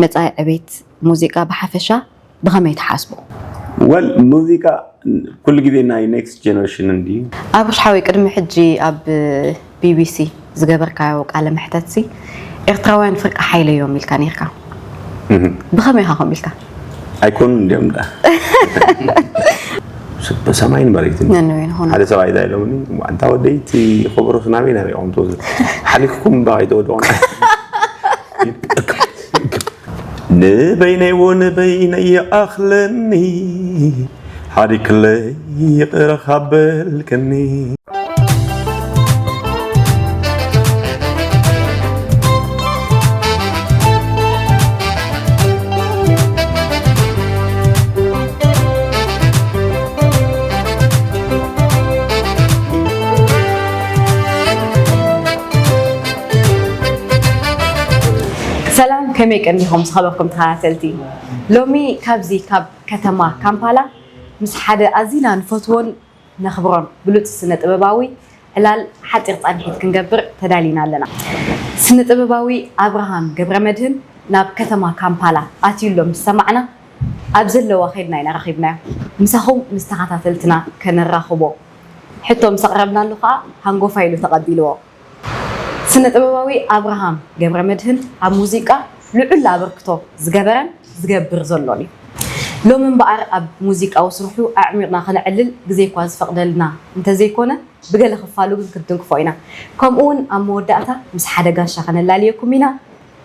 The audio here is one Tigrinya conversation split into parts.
መጻኢ ዕቤት ሙዚቃ ብሓፈሻ ብኸመይ ትሓስቦ? ወል ሙዚቃ ኩሉ ግዜ ናይ ኔክስት ጀነሬሽን እንድዩ። ኣብርሽ ሓወይ፣ ቅድሚ ሕጂ ኣብ ቢቢሲ ዝገበርካዮ ቃለ መሕተትሲ፣ ኤርትራውያን ፍርቂ ሓይለዮም ኢልካ ነይርካ። ብኸመይ ኢኻ ከምኡ ኢልካ? ኣይኮኑን እንድዮም ዳ ሰማይን መሬትን። ነነወይን ሆኖ። ሓደ ሰብኣይ እንታይ ኢሎምኒ፣ ኣንታ ወደይ እቲ ከበሮስ ናበይ ናበይ ኢኹም ትወስዱ? ሓሊፍኩም እምባ ከይተወድቑና። ንበይነይ ዎ ንበይነይ ይኣኽለኒ፣ ሓዲግለይ ይቕረ ካብ በልክኒ። ሰላም፣ ከመይ ቀኒኹም ዝኸበርኩም ተኸታተልቲ? ሎሚ ካብዚ ካብ ከተማ ካምፓላ ምስ ሓደ ኣዚና ንፈትዎን ነኽብሮን ብሉጽ ስነ ጥበባዊ ዕላል ሓጺር ጻንሒት ክንገብር ተዳሊና ኣለና። ስነ ጥበባዊ ኣብርሃም ገብረመድህን ናብ ከተማ ካምፓላ ኣትዩ ኣሎ ምስ ሰማዕና፣ ኣብ ዘለዋ ኸይድና ኢና ረኺብናዮ። ምሳኹም ምስ ተኸታተልትና ከነራኽቦ ሕቶ ምስ ኣቕረብናሉ ኸኣ ሃንጎፋይ ኢሉ ተቐቢልዎ። ስነ ጥበባዊ ኣብርሃም ገብረመድህን ኣብ ሙዚቃ ልዑል ኣበርክቶ ዝገበረን ዝገብር ዘሎን እዩ። ሎሚ እምበኣር ኣብ ሙዚቃዊ ስርሑ ኣዕሚቕና ከነዕልል ግዜ እኳ ዝፈቕደልና እንተዘይኮነ፣ ብገለ ክፋሉ ግን ክንትንክፎ ኢና። ከምኡ እውን ኣብ መወዳእታ ምስ ሓደ ጋሻ ከነላልየኩም ኢና።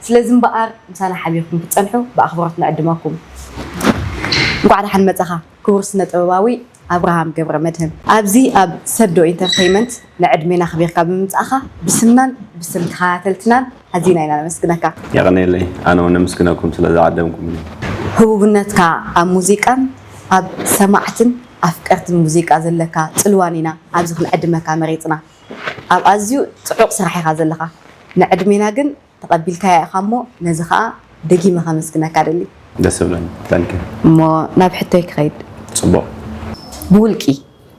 ስለዚ እምበኣር ምሳና ሓቢርኩም ክትጸንሑ ብኣኽብሮት ንዕድመኩም። እንቋዕ ደሓን መጻኻ ክቡር ስነ ጥበባዊ ኣብርሃም ገብረመድህን። ኣብዚ ኣብ ሰዶ ኢንተርተይመንት ንዕድሜና ኣኽቢርካ ብምምጻእኻ ብስምናን ብስም ተኸታተልትናን ኣዚና ኢና ነመስግነካ። የቐንየለይ፣ ኣነ እውን ነመስግነኩም ስለ ዝዓደምኩምኒ። ህቡብነትካ ኣብ ሙዚቃን ኣብ ሰማዕትን ኣፍቀርትን ሙዚቃ ዘለካ ጽልዋን ኢና ኣብዚ ክንዕድመካ መሪጽና። ኣብ ኣዝዩ ጽዑቕ ስራሕ ኢኻ ዘለኻ። ንዕድሜና ግን ተቐቢልካያ ኢኻ እሞ ነዚ ኸኣ ደጊመ ከመስግነካ ደሊ። ደስ ይብለኒ። ታንኪ። እሞ ናብ ሕቶይ ክኸይድ። ጽቡቕ። ብውልቂ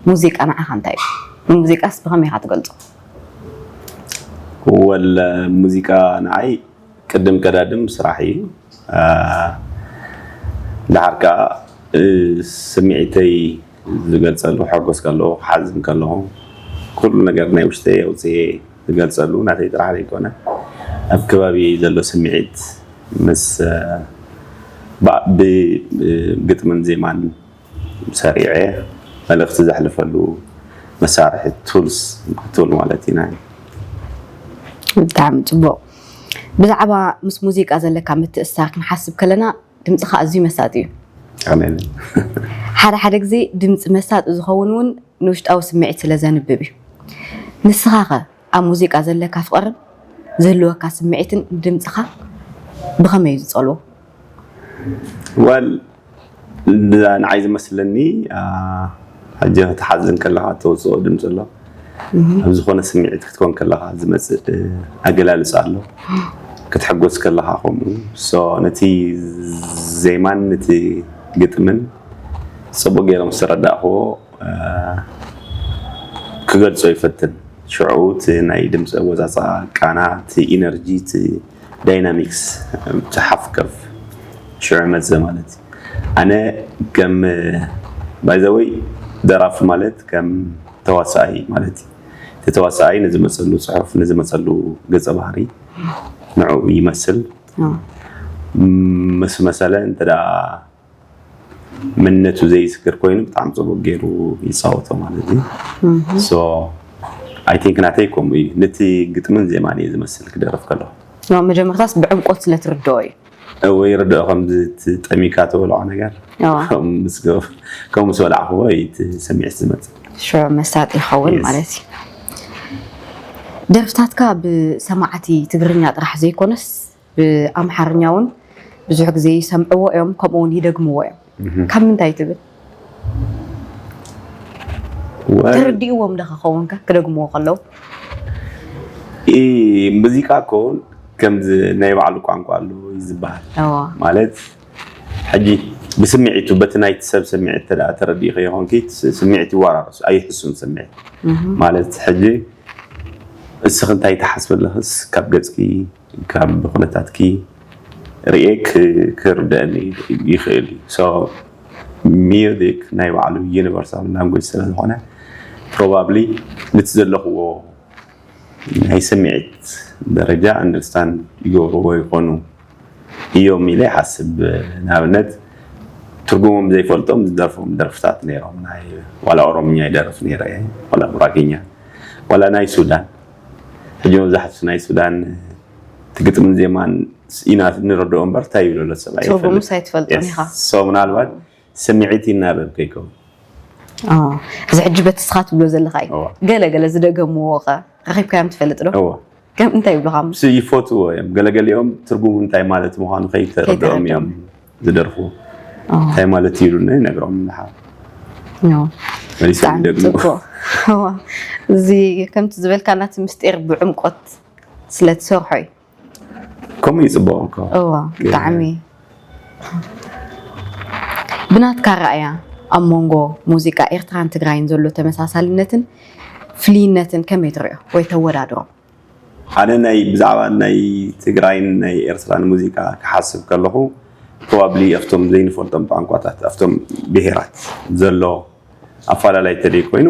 ሙዚቃ ንዓኻ እንታይ እዩ? ንሙዚቃስ ብኸመይ ኢኻ ትገልጾ? ወል ሙዚቃ ንዓይ ቅድም ቀዳድም ስራሕ እዩ። አ፣ ደሓር ከኣ፣ እ፣ ስምዒተይ ዝገልጸሉ፣ ክሕጎስ ከለኹ፣ ክሓዝን ከለኹ፣ ኩሉ ነገር ናይ ውሽጠይ ኣውጽኤ ዝገልጸሉ ናተይ ጥራሕ ዘይኮነ፣ ኣብ ከባቢ ዘሎ ስምዒት ምስ፣ እ፣ ብ-፣ ብ-፣ ግጥምን ዜማን ሰሪዐ መልእኽቲ ዘሕልፈሉ መሳርሒ፣ ቱልስ፣ ቱል ማለት ኢና። ብጣዕሚ ጽቡቕ። ብዛዕባ ምስ ሙዚቃ ዘለካ ምትእስሳር ክንሓስብ ከለና፣ ድምጽኻ ኣዝዩ መሳጢ እዩ። ኣሜን። ሓደ ሓደ ግዜ ድምጺ መሳጢ ዝኸውን እውን ንውሽጣዊ ስምዒት ስለ ዘንብብ እዩ። ንስኻ ኸ ኣብ ሙዚቃ ዘለካ ፍቕርን ዝህልወካ ስምዒትን ንድምጽኻ ብኸመይ እዩ ዝጸልዎ? ወል ንዓይ ዝመስለኒ፣ አ፣ ሕጂ ክትሓዝን ከለኻ እተውፅኦ ድምፂ ኣሎ። ኣብ ዝኾነ ስምዒት ክትኮን ከለኻ ዝመፅእ፣ እ፣ ኣገላልፃ ኣሎ። ክትሕጎስ ከለኻ ከምኡ። ሶ፣ ነቲ ዜማን ነቲ ግጥምን ፅቡቅ ገይረ ምስ ተረዳእክዎ፣ እ፣ ክገልፆ ይፈትን። ሽዑ እቲ ናይ ድምፂ ኣወፃፅኣ፣ ቃና፣ እቲ ኢነርጂ፣ እቲ ዳይናሚክስ፣ እቲ ሓፍ ከፍ ሽዑ ይመፅእ ማለት እዩ። ኣነ ከም፣ ባይ ዘ ወይ፣ ደራፊ ማለት ከም ተዋሳኣይ ማለት እዩ። እቲ ተዋሳኣይ ንዝመፀሉ ፅሑፍ፣ ንዝመፀሉ ገፀ ባህሪ ንዕኡ ይመስል። ኣዎ። ምስ መሰለ እንተ ደኣ መንነቱ ዘይስክር ኮይኑ ብጣዕሚ ፅቡቅ ገይሩ ይፃወቶ ማለት እዩ። ሶ፣ ኣይ ቲንክ ናተይ ከምኡ እዩ። ነቲ ግጥምን ዜማን እየ ዝመስል ክደርፍ ከለኹ። ያው መጀመርታስ ብዕምቆት ስለ ትርድኦ እዩ። እወ፣ ይርድኦ፣ ከምዚ እቲ ጠሚካ ትበልዖ ነገር። ኣዎ። ከም ምስ ገብ-፣ ከም ምስ በላዕክዎ እዩ እቲ ስምዒት ዝመፅእ። ሽዑ መሳጢ ይኸውን Yes። ማለት እዩ። ደርፍታትካ ብሰማዕቲ ትግርኛ ጥራሕ ዘይኮነስ ብኣምሓርኛ እውን ብዙሕ ግዜ ይሰምዕዎ እዮም፣ ከምኡ እውን ይደግምዎ እዮም። ካብ ምንታይ ትብል? ወል-፣ ተረዲእዎም ዶ ክኸውን ከ ክደግምዎ ከለዉ? ኢ-፣ ሙዚቃ እኮ ከምዚ ናይ ባዕሉ ቋንቋ ኣለዎ እዩ ዝበሃል። እዎ። ማለት ሕጂ ብስምዒቱ፣ በቲ ናይቲ ሰብ ስምዒት እንተ ደኣ ተረዲእኽዮ ኾንኪ፣ ስ-፣ ስምዒት ይወራረሱ፣ ኣይሕሱን ስምዒት። ማለት ሕጂ እስኺ እንታይ ትሓስቢ ኣለኽስ ካብ ገጽኪ፣ ካብ ኩነታትኪ፣ ርኤ ክርደአኒ ይኽእል እዩ። ሚውዚክ ናይ ባዕሉ ዩኒቨርሳል ላንጉጅ ስለዝኾነ ፕሮባብሊ ንቲ ዘለኽዎ ናይ ስምዒት ደረጃ ኣንደርስታንድ ይገብርዎ ይኾኑ እዮም ኢለ ይሓስብ። ንኣብነት ትርጉሞም ዘይፈልጦም ዝደርፎም ደርፍታት ነይሮም። ናይ ዋላ ኦሮምኛ ይደርፍ ነይረ፣ ዋላ ጉራጌኛ፣ ዋላ ናይ ሱዳን። ሕጂ መብዛሕቱ ናይ ሱዳን ትግጥምን ዜማን ኢና ንረድኦ እምበር እንታይ ይብሎ ሰብኣይ ትርጉሙስ ኣይትፈልጦን ኢኻ። ምናልባት ስምዒት ይናበብ ከይከውን። እዚ ሕጂ በቲ ስኻ ትብሎ ዘለኻ እዩ። ገለ ገለ ዝደገምዎ ኸ ረኺብካዮም ትፈልጥ ዶ? ከም እንታይ ይብሉኻ? ይፈትዎ እዮም። ገለገሊኦም ትርጉሙ እንታይ ማለት ምዃኑ ከይተረድኦም እዮም ዝደርፉ። እንታይ ማለት እዩ ኢሉና ይነግሮም ንሓ እዚ ከምቲ ዝበልካ ናቲ ምስጢር ብዕምቆት ስለ ትሰርሖ እዩ። ከምኡ ይፅበቑ እኮ እዋ ብጣዕሚ። ብናትካ ረኣያ ኣብ መንጎ ሙዚቃ ኤርትራን ትግራይን ዘሎ ተመሳሳልነትን ፍልይነትን ከመይ ትሪኦ ወይ ተወዳድሮ? ኣነ ናይ ብዛዕባ ናይ ትግራይን ናይ ኤርትራን ሙዚቃ ክሓስብ ከለኹ ፕሮባብሊ ኣብቶም ዘይንፈልጦም ቋንቋታት ኣብቶም ብሄራት ዘሎ ኣፈላላይ ተደይ ኮይኑ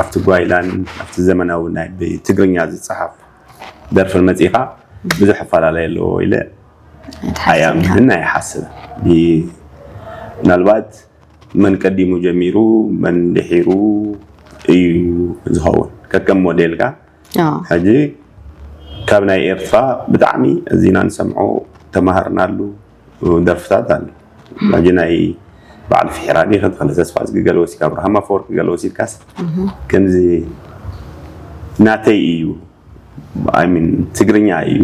ኣብቲ ጓይላን ኣብቲ ዘመናዊ ናይ ብትግርኛ ዝፀሓፍ ደርፍን መፂኻ ብዙሕ ኣፈላላይ ኣለዎ ኢለ ኣይኣምንን ኣይሓስብን። ምናልባት መን ቀዲሙ ጀሚሩ መን ድሒሩ እዩ ዝኸውን ከከም ሞዴልካ። ሕጂ ካብ ናይ ኤርትራ ብጣዕሚ እዚና ንሰምዖ ተማሃርናሉ ደርፍታት ኣሎ። ሕጂ ናይ በዓል ፍሒራ ዲ ተኽለ ተስፋ ዝግገል ወሲድካ ኣብርሃም ኣፈወርቂ ገለ ወሲድካስ ከምዚ ናተይ እዩ ሚን ትግርኛ እዩ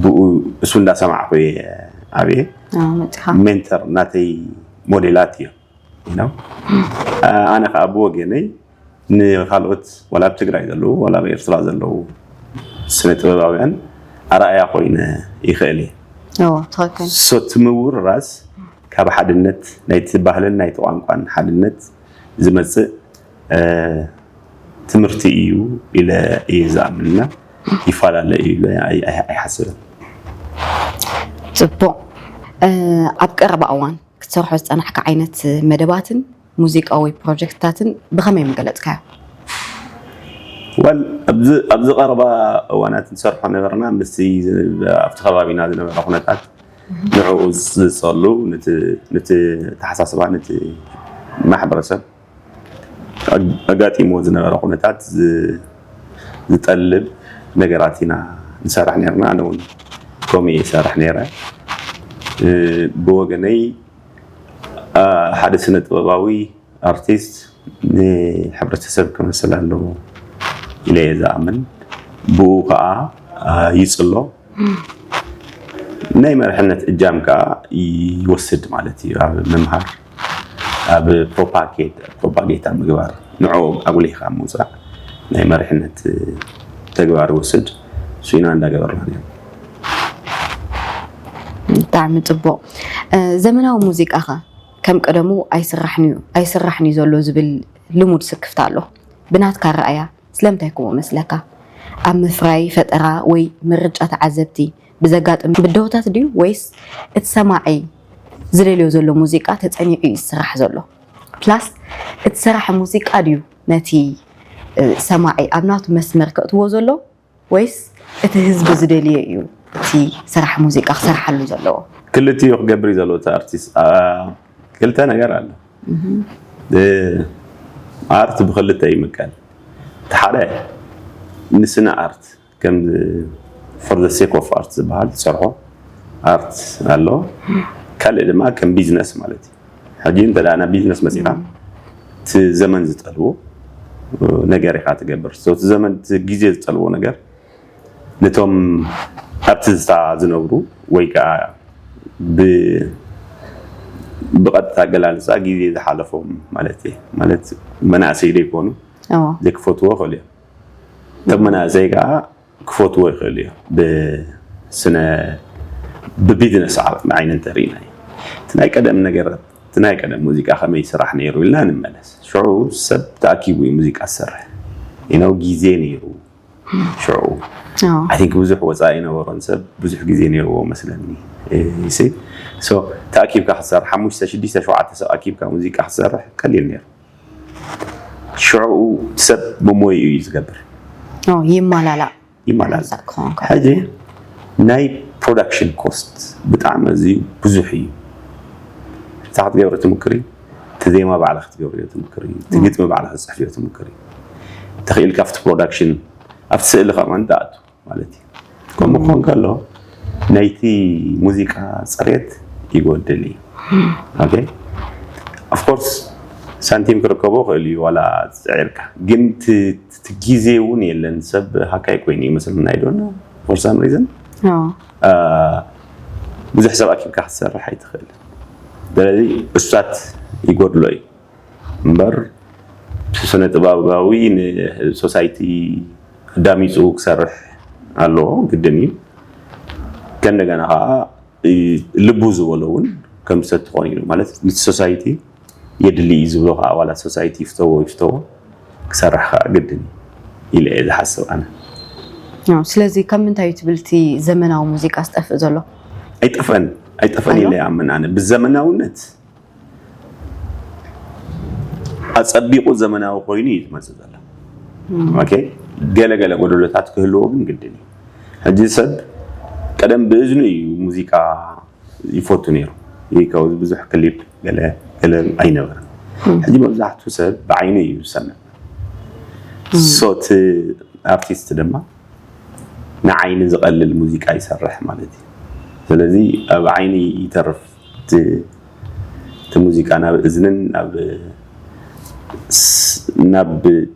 ብኡ እሱ እንዳሰማዕኩ እየ ኣብየ። ሜንተር ናተይ ሞዴላት እዮም። ኣነ ከዓ ብወገነይ ንካልኦት ዋላ ኣብ ትግራይ ዘለዉ ዋላ ኣብ ኤርትራ ዘለዉ ስነ ጥበባውያን ኣርኣያ ኮይነ ይኽእል እየ። ሶ እቲ ምውርራስ ካብ ሓድነት ናይቲ ባህልን ናይቲ ቋንቋን ሓድነት ዝመፅእ ትምህርቲ እዩ ኢለ እየ ዝኣምንና ይፈላለ እዩ ኢለ ኣይሓስብን። ፅቡቕ። ኣብ ቀረባ እዋን ክትሰርሖ ዝፀናሕካ ዓይነት መደባትን ሙዚቃዊ ፕሮጀክትታትን ብኸመይ ምገለፅካዮ? ወል ኣብዚ ቀረባ እዋናት ንሰርሖ ነበርና ምስቲ ኣብቲ ከባቢና ዝነበረ ኩነታት ንዕኡ ዝፀሉ ነቲ ተሓሳስባ ነቲ ማሕበረሰብ ኣጋጢምዎ ዝነበረ ኩነታት ዝጠልብ ነገራት ኢና ንሰርሕ ነርና። ኣነ እውን ከምኡ እየ ይሰርሕ ነረ። ብወገነይ ሓደ ስነ ጥበባዊ ኣርቲስት ንሕብረተሰብ ክመስል ኣለዎ ኢለ እየ ዝኣምን። ብኡ ከዓ ይፅሎ ናይ መርሕነት እጃም ከዓ ይወስድ ማለት እዩ። ኣብ ምምሃር ኣብ ፕሮፓጌታ ምግባር ንዕኡ ኣጉሊህካ ምውፃእ ናይ መሪሕነት ተግባር ይወስድ። እሱ ኢና እንዳገበርና ነርና። ብጣዕሚ ፅቡቕ። ዘመናዊ ሙዚቃ ኸ ከም ቀደሙ ኣይስራሕን እዩ ኣይስራሕን እዩ ዘሎ ዝብል ልሙድ ስክፍታ ኣሎ። ብናትካ ኣረኣእያ ስለምንታይ ከምኡ መስለካ? ኣብ ምፍራይ ፈጠራ ወይ ምርጫ ተዓዘብቲ ብዘጋጥም ብድሆታት ድዩ ወይስ እቲ ሰማዒ ዝደልዮ ዘሎ ሙዚቃ ተጸኒዑ እዩ ዝስራሕ ዘሎ? ፕላስ እቲ ሰራሒ ሙዚቃ ድዩ ነቲ ሰማዒ ኣብ ናቱ መስመር ከእትዎ ዘሎ ወይስ እቲ ህዝቢ ዝደልዮ እዩ እቲ ሰራሒ ሙዚቃ ክሰርሓሉ ዘለዎ? ክልቲኡ ክገብር እዩ ዘለዎ እቲ ኣርቲስት። ክልተ ነገር ኣሎ። ኣርት ብክልተ ይምቀል። እቲ ሓደ ንስነ ኣርት ከም for the sake of art ዝበሃል ትሰርሖ ኣርት ኣሎ። ካልእ ድማ ከም ቢዝነስ ማለት እዩ። ሕጂ እንተ ናብ ቢዝነስ መፂኻ እቲ ዘመን ዝጠልቦ ነገር ኢኻ ትገብር። እቲ ዘመን ግዜ ዝጠልቦ ነገር ነቶም ኣብ ትዝታ ዝነብሩ ወይ ከዓ ብቐጥታ ኣገላልፃ ግዜ ዝሓለፎም ማለት እየ። ማለት መናእሰይ ዘይኮኑ ዘይክፈትዎ ይኽእሉ እዮም። እቶም መናእሰይ ከዓ ክፈትዎ ይኽእሉ እዮም። ብስነ ብቢዝነስ ዓይኒ እንተርኢና እቲ ናይ ቀደም ነገር እቲ ናይ ቀደም ሙዚቃ ከመይ ይስራሕ ነይሩ ኢልና ንመለስ። ሽዑ ሰብ ተኣኪቡ እዩ ሙዚቃ ዝሰርሕ ኢነው ግዜ ነይሩ ሽዑ አዎ I think ብዙሕ ወፃኢ ነበሮን ሰብ ብዙሕ ግዜ ነይርዎ መስለኒ። ሲ ተኣኪብካ ክትሰርሕ ሓሙሽተ ሽዱሽተ ሸውዓተ ሰብ ኣኪብካ ሙዚቃ ክትሰርሕ ቀሊል ነይሩ። ሽዑ ሰብ ብሞይኡ እዩ ዝገብር አዎ ይማላላ ይማላል። ዛ ክኾን ከሎ ሕጂ ናይ production cost ብጣዕሚ ኣዝዩ ብዙሕ እዩ። እታ ክትገብሪ ትምክሪ፣ እቲ ዜማ ባዕልኻ ክትገብርዮ ትምክሪ፣ እቲ ግጥሚ ባዕልኻ ክትፅሕፍዮ ትምክሪ። ተኽኢልካ ኣብቲ production ኣብቲ ስእሊ ከማን ትኣቱ ማለት እዩ። ከምኡ ክኾን ከሎ ናይቲ ሙዚቃ ፅሬት ይጎድል እዩ። Okay of course ሳንቲም ክርከቦ ይኽእል እዩ ዋላ ፅዒርካ፣ ግን እቲ እቲ ግዜ እውን የለን። ሰብ ሃካይ ኮይኑ ይመስለና ኣይዶና for some reason አዎ ብዙሕ ሰብ ኣኪብካ ክትሰርሕ ኣይትኽእል። ስለዚ እሳት ይጎድሎ እዩ እምበር ስነ ጥበባዊ ንሶሳይቲ ኣዳሚፁ ክሰርሕ ኣለዎ ግድን እዩ። ከእንደገና ከዓ ልቡ ዝበሎ እውን ከም ሰብ ትኾን ኢሉ ማለት ነቲ ሶሳይቲ የድሊ እዩ ዝብሎ ከዓ ዋላ ሶሳይቲ ይፍተዎ ይፍተዎ ክሰርሕ ከዓ ግድን እዩ ኢለ እየ ዝሓስብ ኣነ። አዎ ስለዚ ካብ ምንታይ እዩ ትብል እቲ ዘመናዊ ሙዚቃ ዝጠፍእ ዘሎ ኣይጠፈን ኣይጠፈን ኣሎ? ኢለ ይኣምን ኣነ ብዘመናውነት ኣፀቢቑ ዘመናዊ ኮይኑ እዩ ዝመፅእ ዘሎ። Okay ገለ ገለ ጎደሎታት ክህልዎ ግን ግድን እዩ። ሕጂ ሰብ ቀደም ብእዝኑ እዩ ሙዚቃ ይፈቱ ነይሩ። ይህ ካብዚ ብዙሕ ክሊፕ ገለ ገለ ኣይነበረን። ሕጂ መብዛሕትኡ ሰብ ብዓይኑ እዩ ዝሰምዕ። So እቲ ኣርቲስት ድማ ንዓይኒ ዝቐልል ሙዚቃ ይሰርሕ ማለት እዩ። ስለዚ ኣብ ዓይኒ ይተርፍ እቲ እቲ ሙዚቃ ናብ እዝንን ናብ ስ- ናብ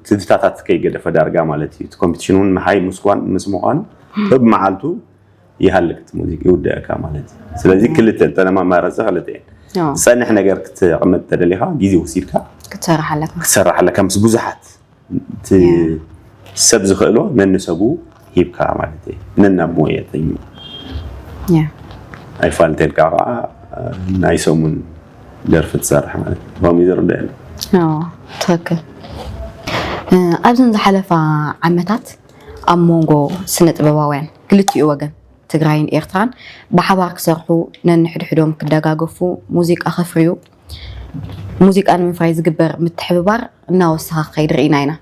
ትዝታታት ከይገደፈ ዳርጋ ማለት እዩ። እቲ ኮምፒቲሽን እውን ምሃይ ምስኳን ምስ ምኳኑ በብመዓልቱ ይሃልቅ እቲ ሙዚቃ ይውደአካ ማለት እዩ። ስለዚ ክልተ እንተነማ ማረፀ ክልተ እየን አዎ ዝፀንሕ ነገር ክትቕመጥ ተደሊኻ ግዜ ወሲድካ ክትሰርሕ ኣለካ ክትሰርሕ ኣለካ ምስ ብዙሓት እቲ ሰብ ዝኽእሎ ነንሰቡ ሂብካ ማለት እዩ። ነናብ ሞየተኛ ያ ኣይፋልተልካ ከዓ ናይ ሰሙን ደርፊ ትሰርሕ ማለት እዩ። ከምኡ ዝርዳእ አዎ ትኽክል እ፣ ኣብዘን ዝሓለፋ ዓመታት ኣብ መንጎ ስነ ጥበባውያን ክልቲኡ ወገን ትግራይን ኤርትራን ብሓባር ክሰርሑ ነንሕድሕዶም ክደጋገፉ ሙዚቃ ከፍርዩ ሙዚቃ ንምፍራይ ዝግበር ምትሕብባር እናወሰኸ ክኸይድ ርኢና ኢና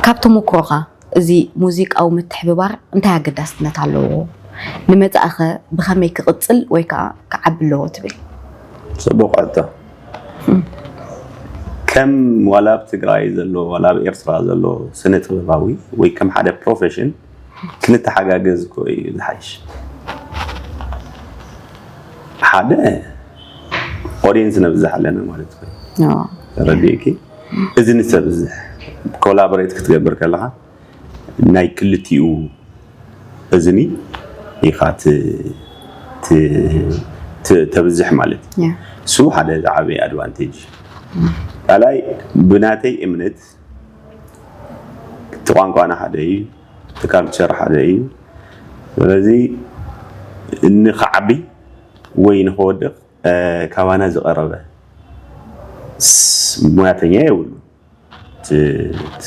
ካብ ተሞክሮኻ እዚ ሙዚቃዊ ምትሕብባር እንታይ ኣገዳስነት ኣለዎ ንመጻእኸ ብኸመይ ክቕጽል ወይ ከዓ ክዓቢ ኣለዎ ትብል ፅቡቕ ሕቶ። ከም ዋላ ኣብ ትግራይ ዘሎ ዋላ ኣብ ኤርትራ ዘሎ ስነ ጥበባዊ ወይ ከም ሓደ ፕሮፌሽን ክንተሓጋገዝ እኮ እዩ ዝሓይሽ። ሓደ ኦዲየንስ ነብዝሕ ኣለና ማለት እኮ እዩ። ተረዲእኪ? እዚ ንሰብ እዚ ኮላቦሬት ክትገብር ከለካ ናይ ክልቲኡ እዝኒ ኢኻ ት- ት- ት- ተብዝሕ ማለት እዩ። ያ እሱ ሓደ ዝዓበየ ኣድቫንቴጅ እዩ። ካልኣይ ብናተይ እምነት እቲ ቋንቋና ሓደ እዩ፣ እቲ ካልቸር ሓደ እዩ። ስለዚ ንኽዓቢ ወይ ንኽወድቕ እ፣ ካባና ዝቐረበ ስ- ሙያተኛ የብሉ እቲ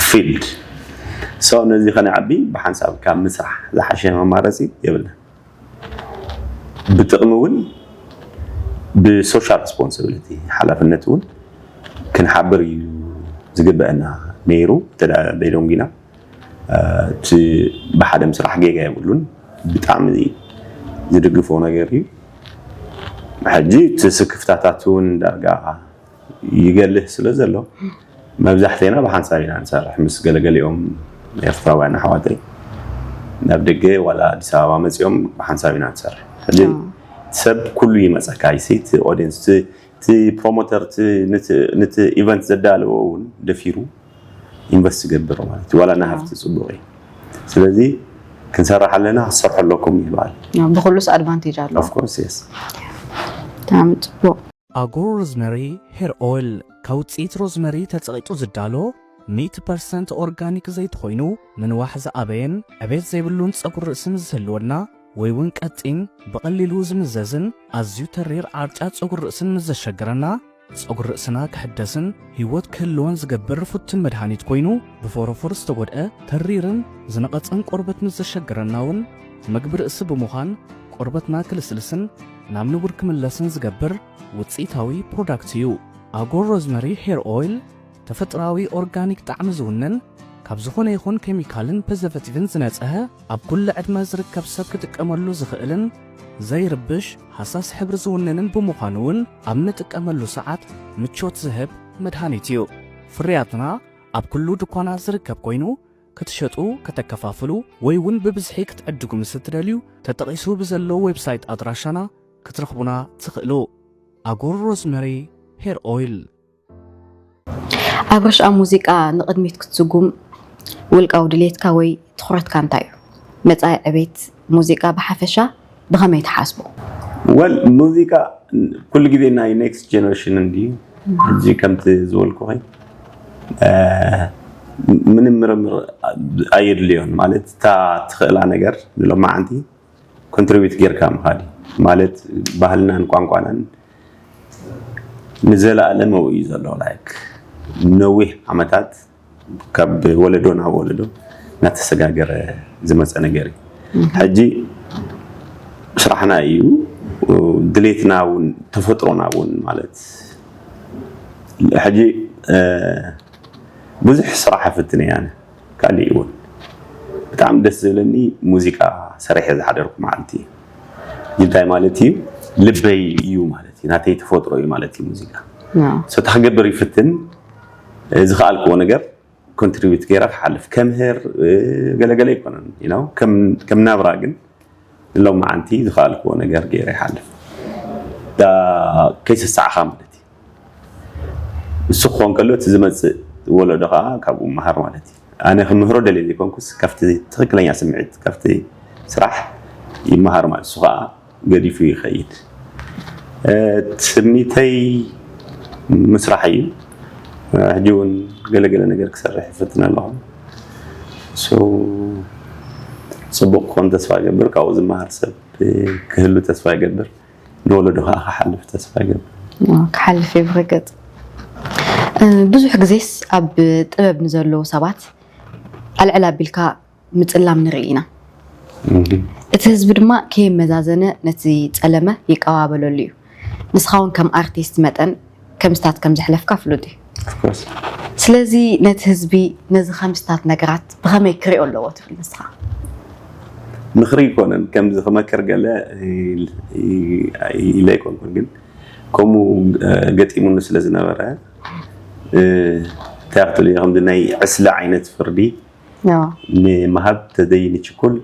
ፊልድ ሰው ነዚ ከነዕቢ ብሓንሳብ ካብ ምስራሕ ዝሓሸ መማረፂ የብልና። ብጥቕሚ እውን ብሶሻል ሬስፖንሲቢሊቲ ሓላፍነት እውን ክንሓብር እዩ ዝግበአና ነይሩ። እንተ ደኣ ደይደንጒና እቲ ብሓደ ምስራሕ ጌጋ የብሉን። ብጣዕሚ ዝድግፎ ነገር እዩ። ሕጂ እቲ ስክፍታታት እውን ዳርጋ ይገልህ ስለ ዘሎ መብዛሕቴና ብሓንሳብ ኢና ንሰርሕ ምስ ገለገሊኦም ኤርትራውያን ኣሕዋተይ ናብ ደገ ዋላ ኣዲስ ኣበባ መፂኦም ብሓንሳብ ኢና ንሰርሕ። ሕጂ ሰብ ኩሉ ይመፀካ ይሲ እቲ ኦዲየንስ እቲ ፕሮሞተር ነቲ ኢቨንት ዘዳለዎ እውን ደፊሩ ኢንቨስት ዝገብር ማለት እዩ። ዋላ ናሃፍቲ ፅቡቅ እዩ። ስለዚ ክንሰርሕ ኣለና ክትሰርሑ ኣለኩም ይበሃል። ብኩሉስ ኣድቫንቴጅ ኣሎ። Of course yes። ብጣዕሚ ፅቡቅ። ኣጎር ሮዝመሪ ሄር ኦይል ካብ ውፅኢት ሮዝመሪ ተፀቂጡ ዝዳሎ ሚእቲ ፐርሰንት ኦርጋኒክ ዘይቲ ኮይኑ ምንዋሕ ዝኣበየን ዕቤት ዘይብሉን ፀጉሪ ርእሲ ምስ ዝህልወና ወይ እውን ቀጢን ብቐሊሉ ዝምዘዝን ኣዝዩ ተሪር ዓርጫ ፀጉሪ ርእስን ምስ ዘሸግረና ጸጉሪ ርእስና ክሕደስን ህይወት ክህልዎን ዝገብር ፍቱን መድሃኒት ኮይኑ፣ ብፎሮፎር ዝተጎድአ ተሪርን ዝነቐጸን ቆርበት ንዘሸግረና እውን መግቢ ርእሲ ብምዃን ቆርበትና ክልስልስን ናብ ንቡር ክምለስን ዝገብር ውጽኢታዊ ፕሮዳክት እዩ። ኣጎር ሮዝመሪ ሄር ኦይል ተፈጥሮኣዊ ኦርጋኒክ ጣዕሚ ዝውንን ካብ ዝኾነ ይኹን ኬሚካልን ፕሪዘርቬቲቭን ዝነጽሀ ኣብ ኩሉ ዕድመ ዝርከብ ሰብ ክጥቀመሉ ዝኽእልን ዘይርብሽ ሃሳስ ሕብሪ ዝውንንን ብምዃኑ እውን ኣብ ንጥቀመሉ ሰዓት ምቾት ዝህብ መድሃኒት እዩ። ፍርያትና ኣብ ኩሉ ድኳናት ዝርከብ ኮይኑ ክትሸጡ፣ ከተከፋፍሉ ወይ እውን ብብዝሒ ክትዕድጉ ምስ እትደልዩ ተጠቒሱ ብዘሎ ዌብሳይት ኣድራሻና ክትረኽቡና ትኽእሉ። ኣጎር ሮዝመሪ ሄር ኦይል። ኣብርሽ ኣብ ሙዚቃ ንቕድሚት ክትስጉም ውልቃዊ ድሌትካ ወይ ትኹረትካ እንታይ እዩ? መጻኢ ዕቤት ሙዚቃ ብሓፈሻ ብኸመይ ትሓስቦ? ወል ሙዚቃ ኩሉ ግዜ ናይ ኔክስት ጀነሬሽን እንድዩ። ሕጂ ከምቲ ዝበልኩኺ ምንም ምርምር ኣየድልዮን። ማለት እታ ትኽእላ ነገር ንሎማዓንቲ ኮንትሪቢዩት ጌርካ ምኻድ እዩ። ማለት ባህልናን ቋንቋናን ንዘለኣለማዊ እዩ ዘሎ። ላይክ ነዊሕ ዓመታት ካብ ወለዶ ናብ ወለዶ እናተሰጋገረ ዝመፀ ነገር እዩ። ሕጂ ስራሕና እዩ፣ ድሌትና እውን፣ ተፈጥሮና እውን። ማለት ሕጂ ብዙሕ ስራሕ እፍትን እየ ኣነ። ካሊእ እውን ብጣዕሚ ደስ ዝብለኒ ሙዚቃ ሰሪሐ ዝሓደርኩ መዓልቲ እዩ። እንታይ ማለት እዩ? ልበይ እዩ ማለት እዩ፣ ናተይ ተፈጥሮ እዩ ማለት እዩ ሙዚቃ። ሰታ ክገብር ይፍትን፣ ዝኸኣልክዎ ነገር ኮንትሪቢዩት ገይረ ክሓልፍ። ከምህር ገለገለ ኣይኮነን፣ you know፣ ከም ናብራ ግን ንሎማዓንቲ ዝኸኣልክዎ ነገር ገይረ ይሓልፍ። ከይሰሳዕኻ ማለት እዩ። እሱ ክኾን ከሎ እቲ ዝመፅእ ወለዶ ከዓ ካብኡ ይመሃር ማለት እዩ። ኣነ ክምህሮ ደልየ ዘይኮንኩስ ካብቲ ትኽክለኛ ስምዒት ካብቲ ስራሕ ይመሃር ማለት እሱ ከዓ ገዲፉ ይኸይድ። ትምኒተይ ምስራሕ እዩ። ሕጂ እውን ገለገለ ነገር ክሰርሕ ይፍትን ኣለኹ። So ፅቡቕ ክኾን ተስፋ ይገብር። ካብኡ ዝመሃር ሰብ ክህሉ ተስፋ ይገብር። ንወለዶ ከዓ ክሓልፍ ተስፋ ይገብር። ክሓልፍ እዩ ብርግፅ። ብዙሕ ግዜስ ኣብ ጥበብ ንዘለዉ ሰባት ኣልዕል ኣቢልካ ምፅላም ንርኢ ኢና። እቲ ህዝቢ ድማ ከየመዛዘነ ነቲ ፀለመ ይቀባበለሉ እዩ። ንስኻ እውን ከም ኣርቲስት መጠን ከምስታት ከም ዘሕለፍካ ፍሉጥ እዩ። ስለዚ ነቲ ህዝቢ ነዚ ከምስታት ነገራት ብኸመይ ክሪኦ ኣለዎ ትብል ንስኻ? ምኽሪ ኣይኮነን፣ ከምዚ ክመክር ገለ ኢለ ኣይኮንኩን፣ ግን ከምኡ ገጢሙኒ ስለ ዝነበረ እንታይ ክትብል እየ፣ ከምዚ ናይ ዕስለ ዓይነት ፍርዲ ንምሃብ ተዘይንችኩል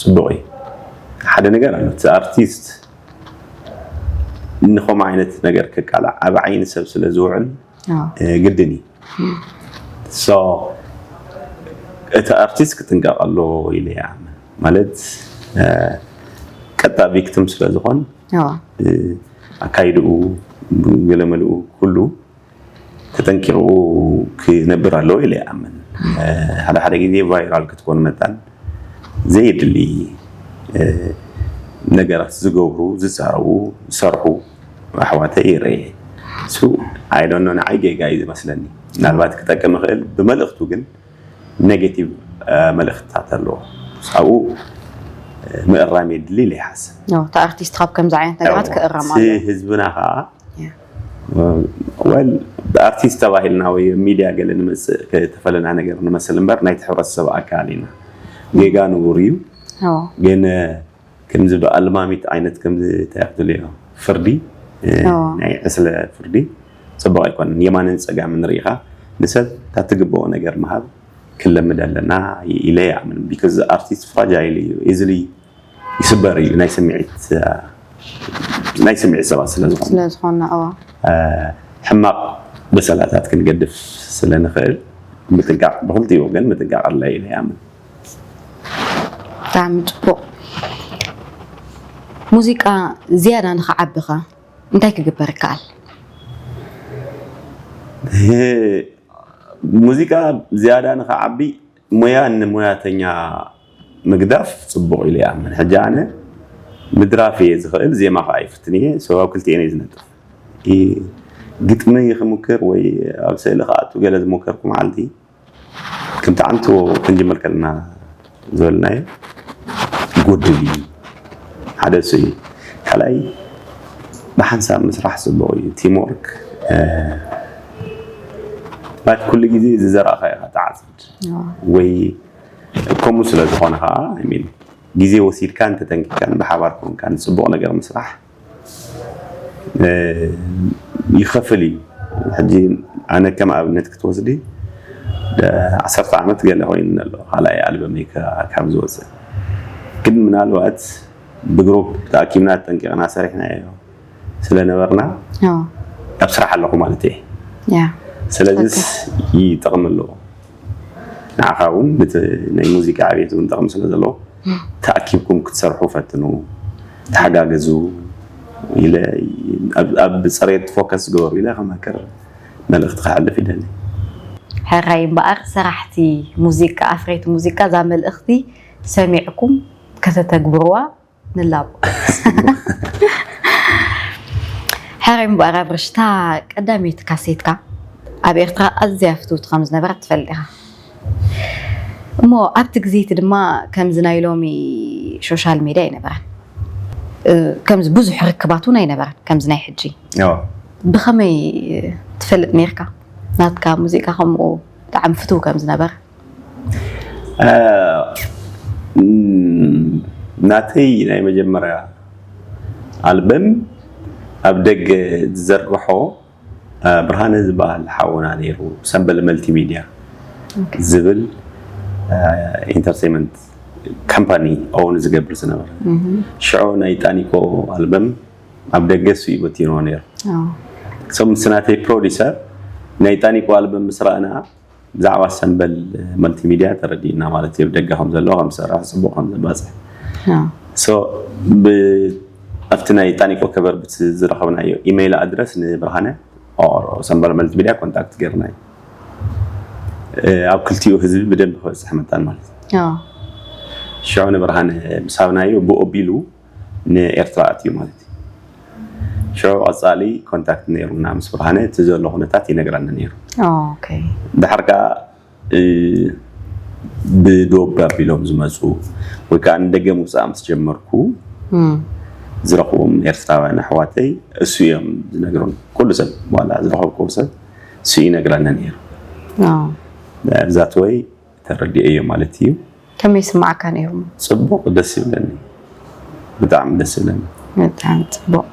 ፅቡቕ እዩ። ሓደ ነገር ኣሎ፣ እቲ ኣርቲስት ንኸምኡ ዓይነት ነገር ከቃላዕ ኣብ ዓይኒ ሰብ ስለ ዝውዕል ግድን እዩ። So እቲ ኣርቲስት ክጥንቀቕ ኣለዎ ኢለ ይኣምን። ማለት ቀጥታ ቪክቲም ስለ ዝኾን ኣካይድኡ ገለመልኡ ኩሉ ተጠንቂቑ ክነብር ኣለዎ ኢለ ይኣምን። ሓደ ሓደ ግዜ ቫይራል ክትኮን መጠን ዘየድሊ ነገራት ዝገብሩ፣ ዝዛረቡ፣ ዝሰርሑ ኣሕዋተይ ይረየ። እሱ I don't know፣ ንዓይ ጌጋ እዩ ዝመስለኒ። ምናልባት ክጠቅም ይኽእል፣ ብመልእኽቱ ግን ኔጌቲቭ መልእኽትታት ኣለዎ። ኣብኡ ምእራም የድሊ ኢለ ይሓስብ። እቲ ኣርቲስት ካብ ከምዚ ዓይነት ነገራት ክእረም ኣለዎ። ህዝብና ከዓ ወል ኣርቲስት ተባሂልና ወይ ሚድያ ገለ ንመፅእ ከተፈለና ነገር ንመስል እምበር ናይቲ ሕብረተሰብ ኣካል ኢና። ጌጋ ንቡር እዩ። ግን ከምዚ ብኣልማሚት ዓይነት ከምዚ እንታይ ክትብልዮ ፍርዲ ናይ ዕስለ ፍርዲ ፅቡቕ ኣይኮነን። የማንን ፀጋምን ርኢኻ ንሰብ እታ ትግብኦ ነገር ምሃብ ክንለምድ ኣለና ኢለ ይኣምን። ቢካዝ ኣርቲስት ፍራጃይል እዩ፣ ኢዝሊ ይስበር እዩ ናይ ስምዒት ናይ ስምዒት ሰባት ስለ ዝኾኑ ስለ ዝኾነ። እዋ ሕማቕ በሰላታት ክንገድፍ ስለ ንኽእል ምጥንቃቕ ብኽልቲኡ ወገን ምጥንቃቕ ኣድላይ ኢለ ይኣምን። ብጣዕሚ ፅቡቕ። ሙዚቃ ዝያዳ ንኽዓቢ ኸ እንታይ ክግበር ይከኣል? ሙዚቃ ዝያዳ ንኽዓቢ ሞያ ንሞያተኛ ምግዳፍ ፅቡቕ ኢለ ይኣምን። ሕጂ ኣነ ምድራፍ እየ ዝኽእል፣ ዜማ ከዓ ይፍትን እየ። So ኣብ ክልቲኤን እየ ዝነጥፍ። ግጥሚ ክምክር ወይ ኣብ ስእሊ ክኣቱ ገለ ዝሞከርኩ መዓልቲ፣ ከምቲ ዓንቶ ክንጅምር ከለና ዝበልናዮ፣ ይጎድል እዩ። ሓደ እሱ እዩ። ካልኣይ፣ ብሓንሳብ ምስራሕ ጽቡቕ እዩ። ቲም ወርክ፣ እ፣ ባት ኩሉ ግዜ ዝዘራእኻ ኢኻ ትዓጽድ። ኣዎ። ወይ ከምኡ ስለ ዝኾነ ኸዓ፣ I mean፣ ግዜ ወሲድካን ተጠንቂቕካን ብሓባር ኮንካን ጽቡቕ ነገር ምስራሕ፣ እ፣ ይኸፍል እዩ። ሕጂ ኣነ ከም ኣብነት ክትወስዲ፣ ደ-፣ ዓሰርተ ዓመት ገለ ኮይኑ ኣሎ፣ ካልኣይ ኣልበመይ ከ-፣ ካብ ዝወፅእ። ግን ምናልባት ብግሩፕ ተኣኪብና ተጠንቂቕና ሰሪሕናዮ ስለ ነበርና፣ ኣዎ። ኣብ ስራሕ ኣለኹ ማለት እየ። ያ። ስለዚስ ትኽክል። ይጠቕም ኣለዎ። ንዓኻ እውን፣ ነቲ ናይ ሙዚቃ ዕቤት እውን ጠቕሚ ስለ ዘለዎ፣ ተኣኪብኩም ክትሰርሑ ፈትኑ፣ ተሓጋገዙ ኢለ፣ ኣብ፣ ኣብ ጽሬት ፎከስ ግበሩ ኢለ ከመክር መልእኽቲ ከሕልፍ ይደሊ። ሕራይ እምበኣር፣ ሰራሕቲ ሙዚቃ፣ ኣፍረይቲ ሙዚቃ፣ እዛ መልእኽቲ ሰሚዕኩም ከተተግብርዋ ንላቦ። ሕራይ እምበኣር፣ ኣብርሽ፣ እታ ቀዳመይቲ ካሴትካ ኣብ ኤርትራ ኣዝያ ፍትውቲ ከም ዝነበረት ትፈልጥ ኢኻ። እሞ ኣብቲ ግዜ እቲ ድማ ከምዚ ናይ ሎሚ ሶሻል ሜድያ ኣይነበረን። እ፣ ከምዚ ብዙሕ ርክባት እውን ኣይነበረን፣ ከምዚ ናይ ሕጂ። ኣዎ። ብኸመይ ትፈልጥ ነይርካ? ናትካ ሙዚቃ ከምኡ ብጣዕሚ ፍቱው ከም ዝነበረ? እ፣ ም፣ ናተይ ናይ መጀመርያ ኣልበም ኣብ ደገ ዝዘርግሖ፣ እ፣ ብርሃነ ዝበሃል ሓውና ነይሩ፣ ሰምበል መልቲሚድያ ኦኬ። ዝብል፣ እ፣ ኢንተርቴይንመንት ካምፓኒ ኦውን ዝገብር ዝነበረ። እህ። ሽዑ ናይ ጣኒቆ ኣልበም ኣብ ደገ እሱ እዩ በቲንዎ ነይሩ። ኣዎ። So፣ ምስ ናተይ ፕሮዲሰር ናይ ጣኒቆ ኣልበም ምስ ረኣና፣ ብዛዕባ ሰምበል መልቲሚድያ ተረዲእና ማለት እዩ። ደገ ከም ዘሎ፣ ከም ዝሰርሕ፣ ጽቡቕ ከም ዘባጽሕ። ኣዎ። So፣ ብ-፣ ኣብቲ ናይ ጣኒቆ ከቨር ብቲ ዝረኸብናዮ ኢሜይል ኣድረስ ንብርሃነ ኦር ሰምበል መልቲሚድያ ኮንታክት ገርናዮ። እ፣ ኣብ ክልቲኡ ህዝቢ ብደንብ ክበጽሕ መጣን ማለት እዩ። ኣዎ። ሽዑ ንብርሃነ ምስ ሃብናዮ፣ ብኡ ኣቢሉ ንኤርትራ ኣትዩ ማለት እዩ። ሽዑ ቀጻሊ ኮንታክት ነይሩና ምስ ብርሃነ፣ እቲ ዘሎ ኩነታት ይነግረኒ ነይሩ። ኦኬ። ድሓር ከኣ፣ እ፣ ብዶብ ኣቢሎም ዝመጹ ወይ ከኣ ንደገ ምውጻእ ምስ ጀመርኩ እም። ዝረኽቦም ኤርትራውያን ኣሕዋተይ እሱ እዮም ዝነግሩን። ኩሉ ሰብ፣ ዋላ ዝረኸብክዎ ሰብ እሱ ይነግረኒ ነይሩ። ኣዎ። ብዛት ወይ ተረዲኤዮ ማለት እዩ። ከመይ ይስምዓካ ነይሩ? ጽቡቕ፣ ደስ ይብለኒ። ብጣዕሚ ደስ ይብለኒ። ብጣዕሚ ጽቡቕ።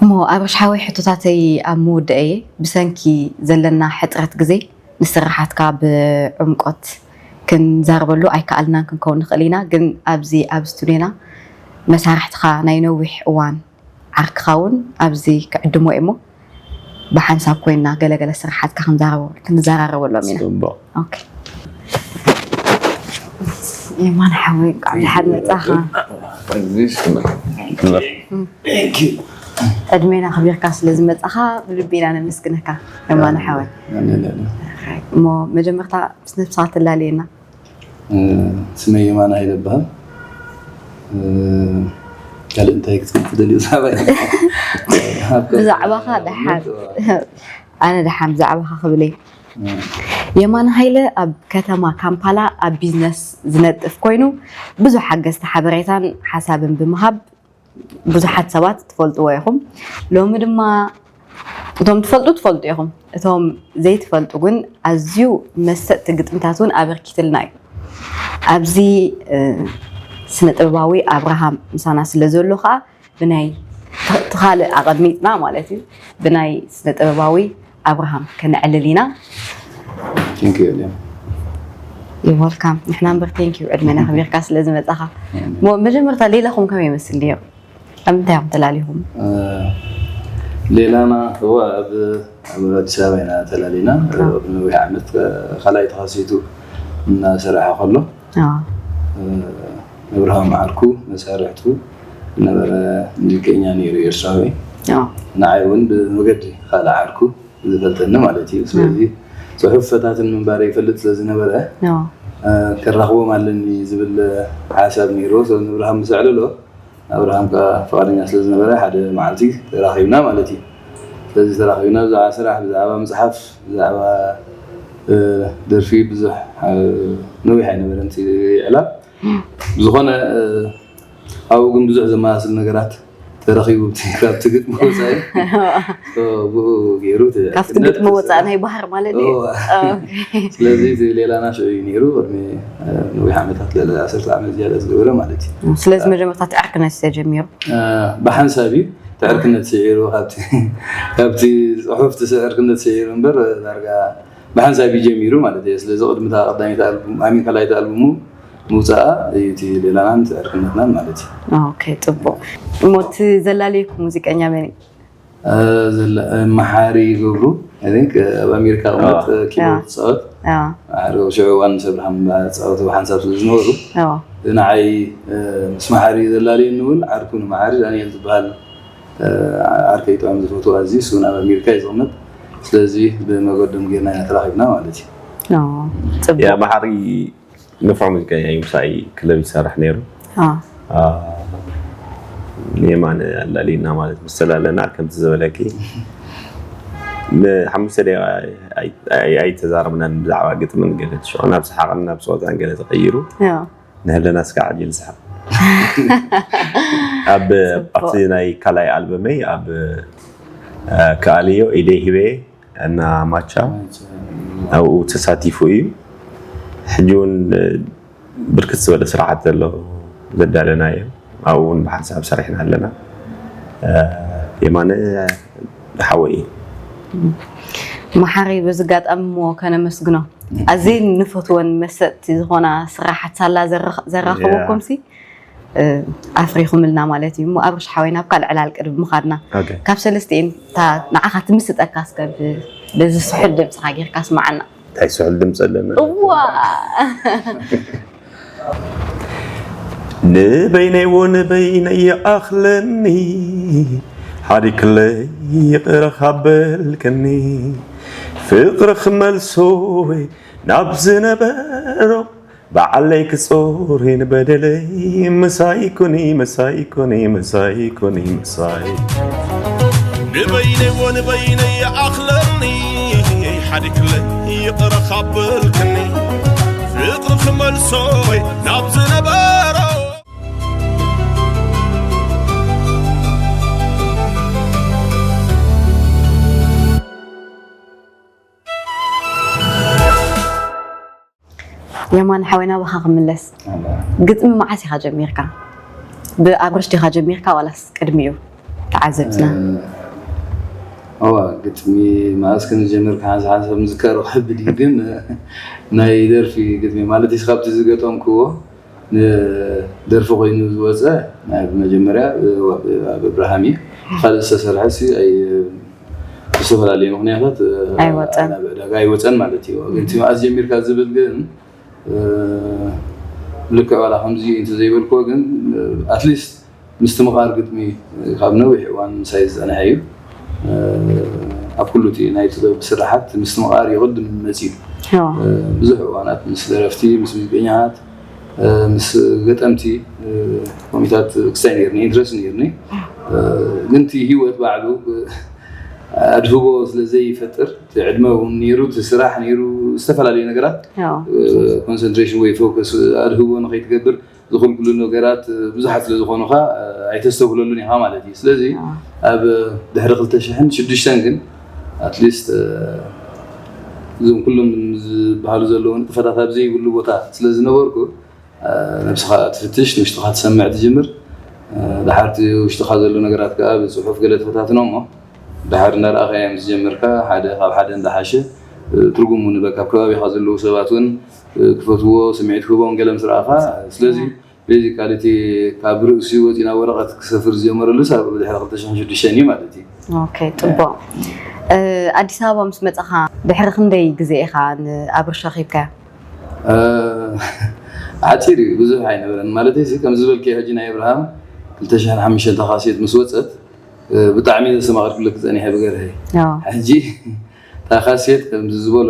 እሞ ኣብርሽ ሓወይ፣ ሕቶታተይ ኣብ ምውዳእ እየ። ብሰንኪ ዘለና ሕጽረት ግዜ ንስራሓትካ ብዕምቆት ክንዛረበሉ ኣይከኣልናን ክንከውን ንኽእል ኢና፣ ግን ኣብዚ ኣብ ስቱድዮና መሳርሕትኻ ናይ ነዊሕ እዋን ዓርክኻ እውን ኣብዚ ክዕድሞ እየ እሞ፣ ብሓንሳብ ኮይንና ገለገለ ስራሓትካ ክንዛረቦ-፣ ክንዘራረበሎም ኢና። ጽቡቕ። ኦኬ። የማነ ሓወይ፣ እንኳዕ ደሓን መጻኻ። ንበር። ዕድሜና ኣኽቢርካ ስለ ዝመጻኻ ብልቢ ኢና ነመስግነካ የማነ ሓወይ። እሞ መጀመርታ ምስ ነብስኻ ተላልየና። እ፣ ስመይ የማነ ሃይለ እበሃል። እ፣ ካልእ እንታይ ክትፈልጡ ትደልዩ ብዛዕባይ? ኣብ ከተማ ብዛዕባኻ ደሓን። ኣነ ደሓን ብዛዕባኻ ክብል እየ። እ። የማነ ሃይለ ኣብ ከተማ ካምፓላ ኣብ ቢዝነስ ዝነጥፍ ኮይኑ፣ ብዙሕ ሓገዝቲ ሓበሬታን ሓሳብን ብምሃብ ብዙሓት ሰባት ትፈልጥዎ ኢኹም። ሎሚ ድማ እቶም ትፈልጡ ትፈልጡ ኢኹም፣ እቶም ዘይትፈልጡ ግን ኣዝዩ መሰጥቲ ግጥምታት እውን ኣበርኪትልና እዩ። ኣብዚ፣ እ፣ ስነ ጥበባዊ ኣብርሃም ምሳና ስለ ዘሎ ከዓ ብናይ ት-፣ ትኻልእ ኣቐድሚጥና ማለት እዩ፣ ብናይ ስነ ጥበባዊ ኣብርሃም ከነዕልል ኢና። Thank you፣ ኤልያም። You're welcome። ንሕና እምበር thank you፣ ዕድመና ኣኽቢርካ ስለ ዝመጻኻ። እሞ መጀመርታ ሌላኹም ከመይ ይመስል ነይሩ? ኣብ ምንታይ ኢኹም ተላሊኹም? እ፣ ሌላና፣ እወ፣ ኣብ፣ ኣብ ኣዲስ ኣበባ ኢና ተላሊና። ኣዎ። ኣብ ነዊሕ ዓመት፣ እ፣ ካልኣይ ተኸሲቱ እናሰርሐ ከሎ፣ ኣዎ። እ፣ ኣብርሃም ዓርኩ፣ መሳርሕቱ ዝነበረ ሙዚቀኛ ነይሩ፣ ኤርትራዊ። ኣዎ። ንዓይ እውን ብመገዲ ካልእ ዓርኩ ዝፈልጠኒ ማለት እዩ። ስለዚ ኣዎ። ጽሑፍ ፈታትን ምንባር ይፈልጥ ስለ ዝነበረ፣ ኣዎ። እ፣ ከራኽቦም ኣለኒ ዝብል ሓሳብ ነይርዎ። ስለዚ ንኣብርሃም ምስ ኣዕለሎ፣ ኣብርሃም ከኣ ፍቓደኛ ስለ ዝነበረ፣ ሓደ መዓልቲ ተራኺብና ማለት እዩ። ስለዚ ተራኺብና ብዛዕባ ስራሕ፣ ብዛዕባ መፅሓፍ፣ ብዛዕባ ደርፊ ብዙሕ ነዊሕ ኣይነበረን እቲ ዕላል። ብዝኾነ ኣብኡ ግን ብዙሕ ዘመሳስል ነገራት ተረኺቡ ካብቲ ግጥሚ ወፃኢ። ብኡ ገይሩ ካብቲ ግጥሚ ወፃኢ ናይ ባህር ማለት እዩ። ስለዚ እቲ ሌላና ሽዑ እዩ ነይሩ፣ ቅድሚ ነዊሕ ዓመታት፣ ልዕሊ ዓሰርተ ዓመት ዝያዳ ዝገበረ ማለት እዩ። ስለዚ መጀመርታ ትዕርክነት ተጀሚሩ ብሓንሳብ እዩ። ትዕርክነት ስዒሩ ካብቲ ፅሑፍ ትዕርክነት ስዒሩ እምበር ዳርጋ ብሓንሳብ እዩ ጀሚሩ ማለት እዩ። ስለዚ ቅድሚ እታ ቀዳመይቲ ኣልቡም ኣሚን ካልኣይቲ ኣልቡሙ ምውፃኣ እዩ እቲ ሌላናን ትዕርክነትናን ማለት እዩ። ኦኬ ጽቡቅ። እሞ እቲ ዘላለየኩም ሙዚቀኛ መን እዩ? መሓሪ ገብሩ ኣብ ኣሜሪካ ቅመጥ ኪቦርድ ትፃወት ሽዑ እዋን ምስ ኣብርሃም ፃወት ብሓንሳብ ስለ ዝነበሩ ንዓይ ምስ መሓሪ ዘላለየኒ እውን ዓርኩ ንመሓሪ ዳንኤል ዝበሃል ዓርከይ ጥዑም ዝፈትዎ ኣዝዩ እሱ ናብ ኣሜሪካ እዩ ዝቕመጥ። ስለዚ ብመገዶም ጌርና ኢና ተራኺብና ማለት እዩ። ጽቡቅ። መሓሪ ንፉዕ ሙዚቀኛ እዩ። ምሳይ ክለብ ይሰርሕ ነይሩ። የማነ ኣላሊና ማለት ምስ ተላለና ከምቲ ዝበለኪ ንሓሙሽተ ደቂቃ ኣይተዛረብናን ብዛዕባ ግጥምን ገለ ሽዑ ናብ ሰሓቕን ናብ ፀወታን ገለ ተቐይሩ ንህለና እስከ ዓጅል ሰሓቕ ኣብ ኣብቲ ናይ ካልኣይ ኣልበመይ ኣብ ከኣልዮ ኢደይ ሂበ እና ማቻ ኣብኡ ተሳቲፉ እዩ። ሕጂ እውን ብርክት ዝበለ ስራሓት ዘሎ ዘዳለናዮ ኣብኡ እውን ብሓንሳብ ሰሪሕና ኣለና። የማነ ሓወይ እዩ። መሓሪ በዚ ኣጋጣሚ እሞ ከነመስግኖ ኣዝየን ንፈትወን መሰጥቲ ዝኾና ስራሓት ሳላ ዘራኸበኩም ሲ ኣፍሪኹምልና ማለት እዩ። እሞ ኣብርሽ ሓወይ ናብ ካልእ ዕላል ቅድሚ ምኻድና ካብ ሰለስቲኤን እታ ንዓኻ ትምስጠካ እስከ በዚ ስሑል ድምፅኻ ጌርካ ስማዓና። እንታይ ስሑል ድምፂ ኣለና እዋ ንበይነይ ዎ ንበይነይ ይኣኽለኒ ሓዲክለይ ይቕረ ካበልክኒ ፍቕሪ ክመልሶ ናብ ዝነበሮ ባዓለይ ክጾር ንበደለይ ምሳይ ኩኒ ምሳይ ኩኒ ምሳይ ኩኒ ምሳይ ንበይነይ ወንበይነይ ይኣኽለኒ ሓዲክለይ ይቕረ ካበልክኒ ፍቕሪ ክመልሶይ ናብ ዝነበሮ የማን ሓወይ ናባኻ ክምለስ ግጥሚ መዓስ ኢኻ ጀሚርካ? ብኣብርሽ ዲኻ ጀሚርካ ዋላስ ቅድሚኡ ተዓዘብትና? እዋ ግጥሚ መዓስ ከም ዝጀመርካ ሓንሳ ሓንሳብ ምዝካሩ ከብድ እዩ ግን ናይ ደርፊ ግጥሚ ማለት እዩ ካብቲ ዝገጠምክዎ ንደርፊ ኮይኑ ዝወፀ ናይ መጀመርያ ኣብ ኣብርሃም እዩ ካልእ ዝተሰርሐ ሲ ብዝተፈላለየ ምክንያታት ናብ ዕዳጋ ኣይወፀን ማለት እዩ። ግን እቲ መዓስ ጀሚርካ ዝብል ግን ልክዕ ዋላ ከምዚ እንተዘይበልክዎ ግን ኣትሊስት ምስትምቓር ግጥሚ ካብ ነዊሕ እዋን ምሳይ ዝፀንሐ እዩ። ኣብ ኩሉ እቲ ናይ ጥበብ ስራሓት ምስትምቓር ይቕድም መፅዩ። ብዙሕ እዋናት ምስ ደረፍቲ፣ ምስ ሙዚቀኛታት፣ ምስ ገጠምቲ ኮሚታት ክስታይ ነይርኒ ኢንትረስት ነይርኒ ግን እቲ ሂወት ባዕሉ ኣድህቦ ስለ ዘይፈጥር እቲ ዕድመ እውን ነይሩ እቲ ስራሕ ነይሩ ዝተፈላለዩ ነገራት ኮንሰንትሬሽን ወይ ፎከስ ኣድህቦ ንኸይትገብር ዝኽልክሉ ነገራት ብዙሓት ስለ ዝኾኑኻ ኣይተስተብህለሉን ኢኻ ማለት እዩ ስለዚ ኣብ ድሕሪ ክልተ ሽሕን ሽዱሽተን ግን ኣትሊስት እዞም ኩሎም ዝበሃሉ ዘለዉ ንጥፈታት ኣብ ዘይብሉ ቦታ ስለ ዝነበርኩ ነብስኻ ትፍትሽ ንውሽጥኻ ትሰምዕ ትጅምር ድሓርቲ ውሽጥኻ ዘሎ ነገራት ከዓ ብፅሑፍ ገለ ተፈታትኖ እሞ ድሓር እናረኣኻዮ ምስ ጀመርካ ሓደ ካብ ሓደ እንዳሓሸ ትርጉሙ ንበ ካብ ከባቢኻ ዘለዉ ሰባት እውን ክፈትዎ ስምዒት ክህቦም ገለ ምስ ረኣኻ ስለዚ ቤዚካሊ እቲ ካብ ርእሲ ወፂ ናብ ወረቐት ክሰፍር ዝጀመረሉ ሳብ ድሕሪ ክልተ ሽሕን ሽዱሽተን እዩ ማለት እዩ ኦኬ ፅቡቅ ኣዲስ ኣበባ ምስ መፀኻ ድሕሪ ክንደይ ግዜ ኢኻ ንኣብርሽ ረኺብካዮ ሓፂር እዩ ብዙሕ ኣይነበረን ማለት እዚ ከም ዝበልከ ሕጂ ናይ ኣብርሃም ክልተ ሽሕን ሓሙሽተን ተኻሴት ምስ ወፀት ብጣዕሚ ዘስተማቐርኩለክ ፀኒሐ ብገርሀ ሕጂ እታ ካሴት ከምዚ ዝበሎ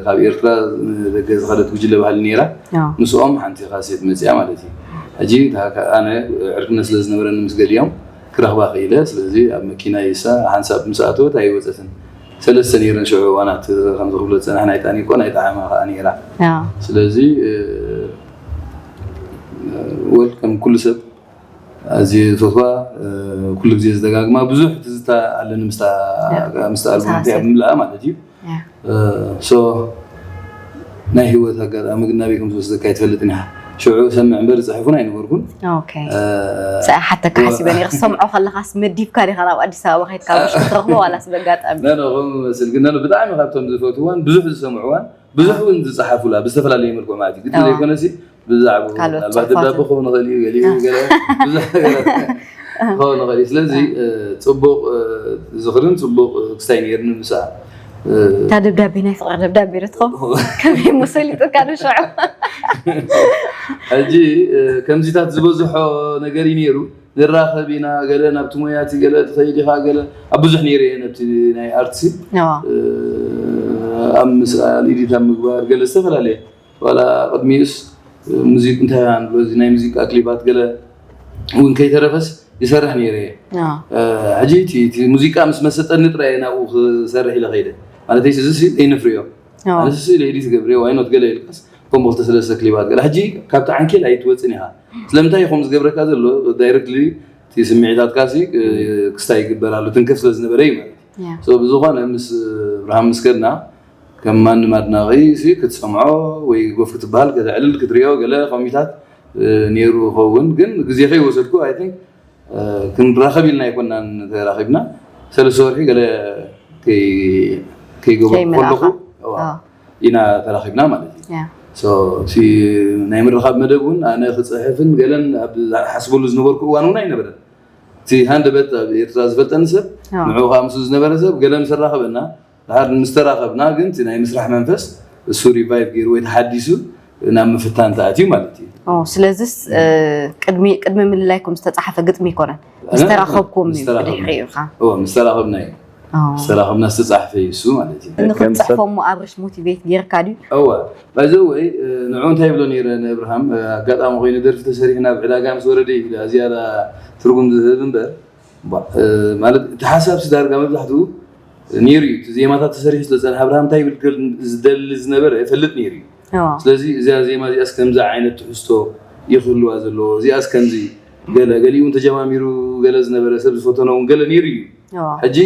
ካብ ኤርትራ ደገ ዝኸደት ጉጅለ ባህሊ ነይራ ምስኦም ሓንቲ ካሴት መፅያ ማለት እዩ ሕጂ ኣነ ዕርክነት ስለ ዝነበረኒ ምስ ገሊኦም ክረኽባ ክኢለ። ስለዚ ኣብ መኪና ይሳ ሓንሳብ ምስ ኣተወት ኣይወፀትን። ሰለስተ ነይረን ሽዑ እዋናት፣ ከምዚ ክብሎ ዝፀናሕ ናይ ጣኒቆ ናይ ጣዕማ ከዓ ነይራ። ኣዎ። ስለዚ ወል ከም ኩሉ ሰብ ኣዝየ ዝፈትዋ፣ ኩሉ ግዜ ዝደጋግማ ብዙሕ ትዝታ ኣለኒ ምስታ ያ። ምስታ ኣልቡም ዝሃሰል። ብምልኣ ማለት እዩ። ያ። ሶ ናይ ህይወት ኣጋጣሚ ግን ናበይ ከም ዝወስደካ ኣይትፈልጥን ኢኻ። ሽዑ ሰምዕ እምበር ዝፅሕፉን ኣይነበርኩን። ኦኬ። ሰ ሓተካ ሓሲበ ነይረ። ክትሰምዖ ከለኻስ መዲብካ ዲኻ ናብ ኣዲስ ኣበባ ከይድካ ኣብ ውሽጢ ትረኽቦ ዋላስ በጋጣሚ? ነ ከምኡ መስል ግን ነ ብጣዕሚ ካብቶም ዝፈትዋን ብዙሕ ዝሰምዕዋን ብዙሕ እውን ዝፀሓፉላ ብዝተፈላለየ መልክዑ ማለት እዩ። ግጥሚ ኣዎ። ዘይኮነሲ ብዛዕባ ካልኦት ምናልባት ፅሑፋት። ደብዳቤ ክኸውን ይኽእል እዩ፣ ገሊኡ ገለ ብዙሕ ነገራት ክኸውን ይኽእል እዩ። ስለዚ እ፣ ፅቡቕ እ፣ ዝኽርን ፅቡቕ እ፣ ክስታይ ነይርኒ ምስኣ እ፣ እታ ደብዳቤ ናይ ፍቕሪ ደብዳቤ ዶ ትኸውን? ከመይ እሞ ሰሊጡካ ንሽዑ? ሕጂ እ፣ ከምዚታት ዝበዝሖ ነገር እዩ ነይሩ። ንራኸብ ኢና፣ ገለ ናብቲ ሞያቲ ገለ ትኸይድ ኢኻ፣ ገለ ኣብ ብዙሕ ነይረ እየ ነብቲ ናይ ኣርትሲ ኣዎ። እ፣ ኣብ ምስኣል ኢዲት ኣብ ምግባር ገለ ዝተፈላለየ ዋላ ቅድሚኡስ ሙዚቅ እንታይ ኢና ንብሎ እዚ ናይ ሙዚቃ ክሊባት ገለ እውን ከይተረፈስ ይሰርሕ ነይረ እየ። ኣዎ። እ፣ ሕጂ እቲ እቲ ሙዚቃ ምስ መሰጠኒ ጥራይ እየ ናብኡ ክሰርሕ ኢለ ከይደ። ማለት እዚ ሲ ዘይንፍርዮ ኣዎ። ኣነስ ኢለ ኤዲት ገብርዮ ዋይኖት ገለ ኢልካስ ከምኡ ክልተ ሰለስተ ክሊባት ገለ ሕጂ ካብቲ ዓንኬል ኣይትወፅን ኢኻ። ስለምንታይ እዩ ከምኡ ዝገብረካ ዘሎ ዳይረክትሊ እቲ ስምዒታትካ ሲ እ፣ ክስታይ ይግበር ኣሎ ትንከፍ ስለ ዝነበረ እዩ ማለት እዩ። ያ። So ብዝኾነ ምስ ብርሃን ምስ ከድና ከም ማንም ኣድናቒ ሲ ክትሰምዖ ወይ ጎፍ ክትበሃል ከተዕልል ክትሪኦ ገለ ኮሚታት እ፣ ነይሩ ይኸውን ግን ግዜ ከይወሰድኩ I think እ፣ ክንራኸብ ኢልና ኣይኮናን ተራኺብና ሰለስተ ወርሒ ገለ ከይ- ከይገበርኩ ከይመላእኻ። ከለኹ እዋ፣ ኣዎ። ኢና ተራኺብና ማለት እዩ። ያ። So እቲ ናይ ምርኻብ መደብ እውን ኣነ ክፅሕፍን ገለን ኣብ ሓስበሉ ዝነበርኩ እዋን እውን ኣይነበረን። እቲ ሃንደበት ኣብ ኤርትራ ዝፈልጠኒ ሰብ ኣዎ። ንዕኡ ከዓ ምስኡ ዝነበረ ሰብ ገለ ምስ ኣራኸበና ድሓር ምስ ተራኸብና ግን እቲ ናይ ምስራሕ መንፈስ እሱ ሪቫይቭ ገይሩ ወይ ተሓዲሱ ናብ ምፍታን ተኣትዩ ማለት እዩ። ኦ፣ ስለዚስ እ፣ ቅድሚ ቅድሚ ምልላይኩም ዝተፃሓፈ ግጥሚ ኣይኮነን? ምስ ተራኸብኩም እዩ ምስ ተራኸብና። ብድሕሪኡ ኢኻ። እዎ፣ ምስ ተራኸብና እዩ። ኦ። ምስ ተራኸብና ዝተፃሕፈ እዩ እሱ ማለት እዩ። ንክትፅሕፎ እሞ ኣብርሽ ሞቲቬት ጌርካ ድዩ? እወ ባይዘወይ ንዑ እንታይ ይብሎ ነይረ ንእብርሃም ኣጋጣሚ ኮይኑ ደርፊ ተሰሪሑ ናብ ዕዳጋ ምስ ወረደ እዩ ዝያዳ ትርጉም ዝህብ እምበር ማለት እቲ ሓሳብ ሲ ዳርጋ መብዛሕትኡ ነይሩ እዩ። እቲ ዜማታት ተሰሪሑ ስለዝፀንሐ ኣብርሃም እንታይ ይብል ክብል ዝደሊ ዝነበረ ይፈልጥ ነይሩ እዩ። ስለዚ እዚኣ ዜማ እዚኣስ ከምዚ ዓይነት ትሕዝቶ ይክህልዋ ዘለዎ እዚኣስ ከምዚ ገለ ገሊኡ እውን ተጀማሚሩ ገለ ዝነበረ ሰብ ዝፈተኖ እውን ገለ ነይሩ እዩ። ሕጂ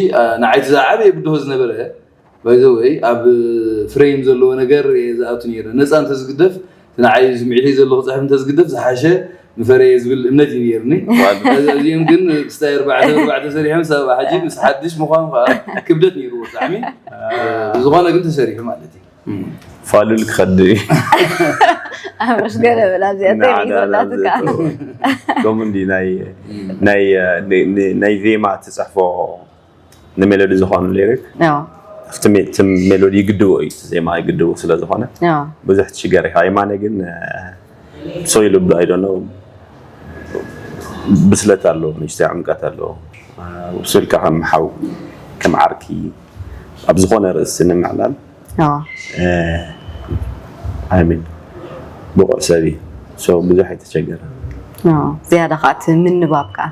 ንዓይ እቲ ዝዓበየ ብድሆ ዝነበረ ባይዘወይ ኣብ ፍሬም ዘለዎ ነገር እየ ዝኣቱ ነይረ። ነፃ እንተዝግደፍ እቲ ንዓይ ስምዒተይ ዘሎ ክፅሕፍ እንተዝግደፍ ዝሓሸ ምፈረየ ዝብል እምነት እዩ ነይርኒ። እዚኦም ግን ክስታይ ኣርባዕተ ኣርባዕተ ሰሪሖም ሰብ ሕጂ ምስ ሓድሽ ምኳኑ ከዓ ክብደት ነይርዎ ብጣዕሚ። ብዝኾነ ግን ተሰሪሑ ማለት እዩ። ፋሉል ክኸድ እዩ። ኣብርሽ ገለ በል ኣብዚኣ ተይ ንዓና ሒዞላትካ። ከምኡ እንዲ ናይ ናይ ናይ ዜማ ትፅሕፎ ንሜሎዲ ዝኾኑ ሊሪክ ኣብቲ ሜ- እቲ ሜሎዲ ይግድቦ እዩ፣ እቲ ዜማ ይግድቦ ስለ ዝኾነ ብዙሕ ትሽገር ኢኻ። የማነ ግን ሰው ይልብዶ ኣይደኖ ብስለት ኣለዎ፣ ንእሽተይ ዕምቀት ኣለዎ። ብሱልካ ከም ሓው ከም ዓርኪ ኣብ ዝኾነ ርእሲ ንምዕላል ኣይሚን ብቑዕ ሰብ እዩ። So ብዙሕ ኣይተቸገረ። ዝያዳ ከዓ እቲ ምንባብ ከዓ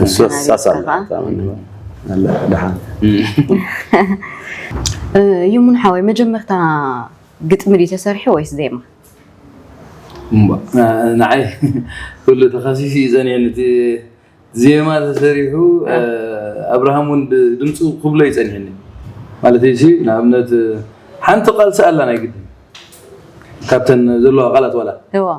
እሱ ኣሳሳል ደሓን ይሙን ሓወይ፣ መጀመርታ ግጥሚ ድዩ ተሰሪሑ ወይስ ዜማ? ንዓይ ኩሉ ተኸሲሱ እዩ ጸኒሕኒ። እቲ ዜማ ተሰሪሑ ኣብርሃም እውን ብድምፁ ክብሎ እዩ ጸኒሕኒ። ማለት እዚ ንኣብነት ሓንቲ ቃል ሰኣላ ናይ ግድን ካብተን ዘለዋ ቃላት ዋላ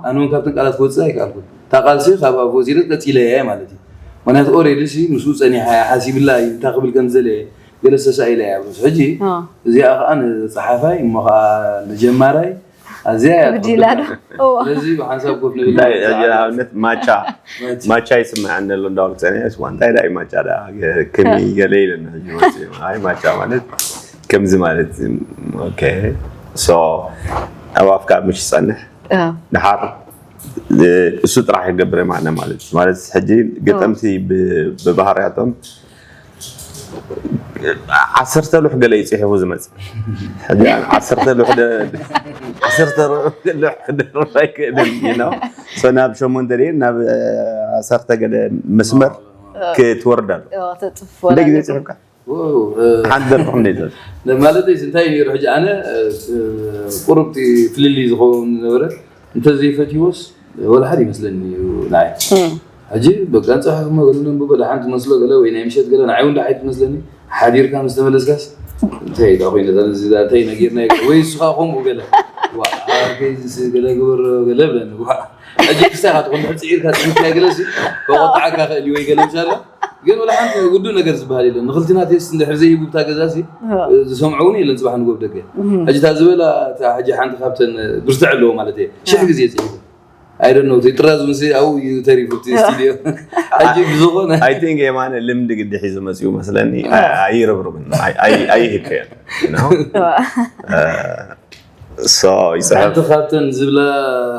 ኣነ እውን ካብተን ቃላት ክወፅእ ኣይከኣልኩን። እታ ቃልሲ ካብ ኣፍ ወፂለት ቀፂለ እየ ማለት እዩ። ምክንያቱ ኦሬዲ ሲ ምስኡ ፀኒሓ እያ ሓሲብላ እዩ እንታይ ክብል ከም ዝደለየ ገለ ዝተሳኢለ እያ ብስ ሕጂ እዚኣ ከዓ ንፀሓፋይ እሞ ከዓ ንጀማራይ ኣዝያ እያ ብዲላ ዶ ስለዚ ብሓንሳብ ኮፍ ንብል ንኣብነት ማቻ ማቻ ይስምዐኒ ኣሎ እንዳበልኩ ፀኒሐ ስዋ እንታይ ዳይ ማቻ ዳ ከሚ ገለ ኢለኒ ሕጂ መፅኡ ኣይ ማቻ ማለት ከምዚ ማለት ኦኬ ሶ ኣብ ኣፍካ ምሽ ይፀንሕ ድሓር እሱ ጥራሕ ይገብረ ማዕነ ማለት ማለት ሕጂ ገጠምቲ ብባህርያቶም ዓሰርተ ሉሕ ገለ እዩ ፅሒፉ ዝመፅእ ሕጂ ዓሰርተ ሉሕ ዓሰርተ ሉሕ ክደርፍ ኣይክእልን ነው ሶ ናብ ሸሞንተ ደ ናብ ዓሰርተ ገለ መስመር ክትወርድ ኣሎ። ዋ፣ ተፅፎ እንደ ግዜ ኣለኩም። ፅሑፍካ ኦ፣ ሓንቲ ደርፊ ክንደይ ዘ ነ- ማለተይ እንታይ ነይሩ ሕጂ ኣነ እ፣ ቁሩብቲ ፍልልይ ዝኸውን ዝነበረ እንተዘይፈትይዎስ ወላ ሓደ ይመስለኒ እዩ ንዓይ። ሕጂ በቃ ንፅሕፍ እሞ ገለ ነንብቦ ገለ ሓንቲ መስሎ ገለ ወይ ናይ ምሸት ገለ ንዓይ እውን ደሓይ ትመስለኒ። ሓዲርካ ምስ ተመለስካስ እንታይ ዳ ኮይነ ዛን እዚ ዳ እንታይ ነጊርና ይገ ወይ ንስኻ ከምኡ ገለ ዋ ኣርከይ እዚ ገለ ግበር ገለ ብለኒ ዋ ሕጂ ክስታይ ካትኾን ድሕር ፅዒርካ ፅሒፍካ ገለ ሲ ከቆጣዓካ ክእል እዩ ወይ ገለ ምሻለ ግን ወላ ሓንቲ ውዱ ነገር ዝበሃል የለን። ንክልቲና ቴስት እንድሕር ዘይህቡ ብታ ገዛ ሲ ዝሰምዖ እውን የለን። ፅባሕ ንጎብ ደገ ሕጂ እታ ዝበላ እታ ሕጂ ሓንቲ ካብተን ብርትዕ ኣለዎ ማለት እየ ሽሕ ግዜ ፅሒፉ ኣይደነው ጥራዝ ምስ ኣብኡ እዩ ተሪፉ እቲ ስቱዲዮ ሕጂ ብዝኾነ I think የማነ ልምዲ ግዲ ሒዙ መፅኡ መስለኒ። ኣይረብርብን። ኣይህከየን። So ይፅሕፍ። ሓንቲ ካብተን ዝብላ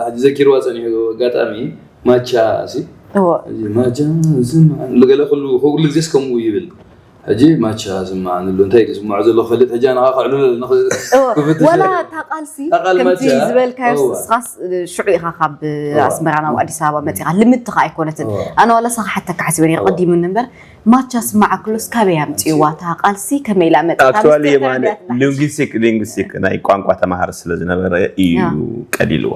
ሕጂ ዘኪርዋ ፀኒሑ ኣጋጣሚ ማቻ ሲ እዎ ማቻ ዝም ገለ ኩሉ ኩሉ ግዜስ ከምኡ ይብል። ሕጂ ማቻ ዝማዓንሉ እንታይ እዩ ዝስምዖ ዘሎ ክፈልጥ ሕጂ ኣነ ከዓ ከዕልሎ ንኽእል እዎ ክፍትሽ ወላ እየ። እታ ቃልሲ እታ ቃል ከምቲ ማቻ፣ ዝበልካዮ እዎ። ንስኻስ ሽዑ ኢኻ ካብ ኣስመራ ናብ ኣዲስ ኣበባ መፂኻ ልምድትኻ ኣይኮነትን እዎ። ኣነ ዋላ ሳኻ ሓተካ ሓሲበ ነረ ቀዲሙኒ እምበር ማቻ ስማዓ ክሎስ ካበይ ኣምፅእዋ እታ ቃልሲ ከመይ ኢላ መፅእ Actually የማነ ሊንጉስቲክ ሊንጉስቲክ ናይ ቋንቋ ተማሃሪ ስለ ዝነበረ እዩ ያ። ቀሊልዋ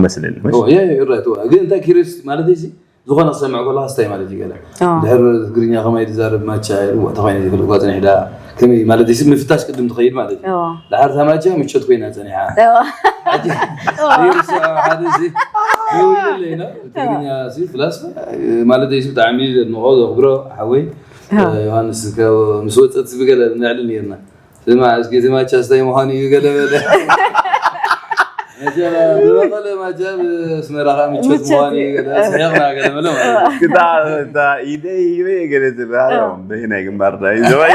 መስለኒ። ኦ፣ የ- የ- ይረአ፣ ትዋ። ግን እንታይ ኪሪስ ማለት እዚ ዝኾነ ክሰምዕ ከለካ ስታይ ማለት እዩ ገለ ኦ። ድሕር ትግርኛ ከማይ ትዛረብ ማቻ ኢሉ ተኮይነ ዝፈልጥኳ ፀኒሕ ዳ ከመይ ማለት እዚ ምፍታሽ ቅድም ትኸይድ ማለት እዩ። ኦ። ድሓር እታ ማቻ ምቾት ኮይና ፀኒሓ ኦ። ይርሳ ሓደ ሲ ይውልለይና ትግርኛ ሲ ፍላስ ማለት እዚ ብጣዕሚ ዘድንቆ ዘኽብሮ ሓወይ ዮሃንስ ምስ ወፀት ዝብገለ ንዕልል ነርና ስማ እስኪ እቲ ማቻ ስታይ ምዃኑ እዩ ገለ በለ መቸም ዝበቐለ ማቻ ብስመራ ከዓ ምቾት ምቾት ምዃኑ እዩ እዩ። ገለ ስሒቕና ገለ በለ ማለት እዩ። ክታ እታ ኢደይ ኢበይ ገለ ዝበሃሎም በይ ናይ ግንባር ዳይ ዘባይ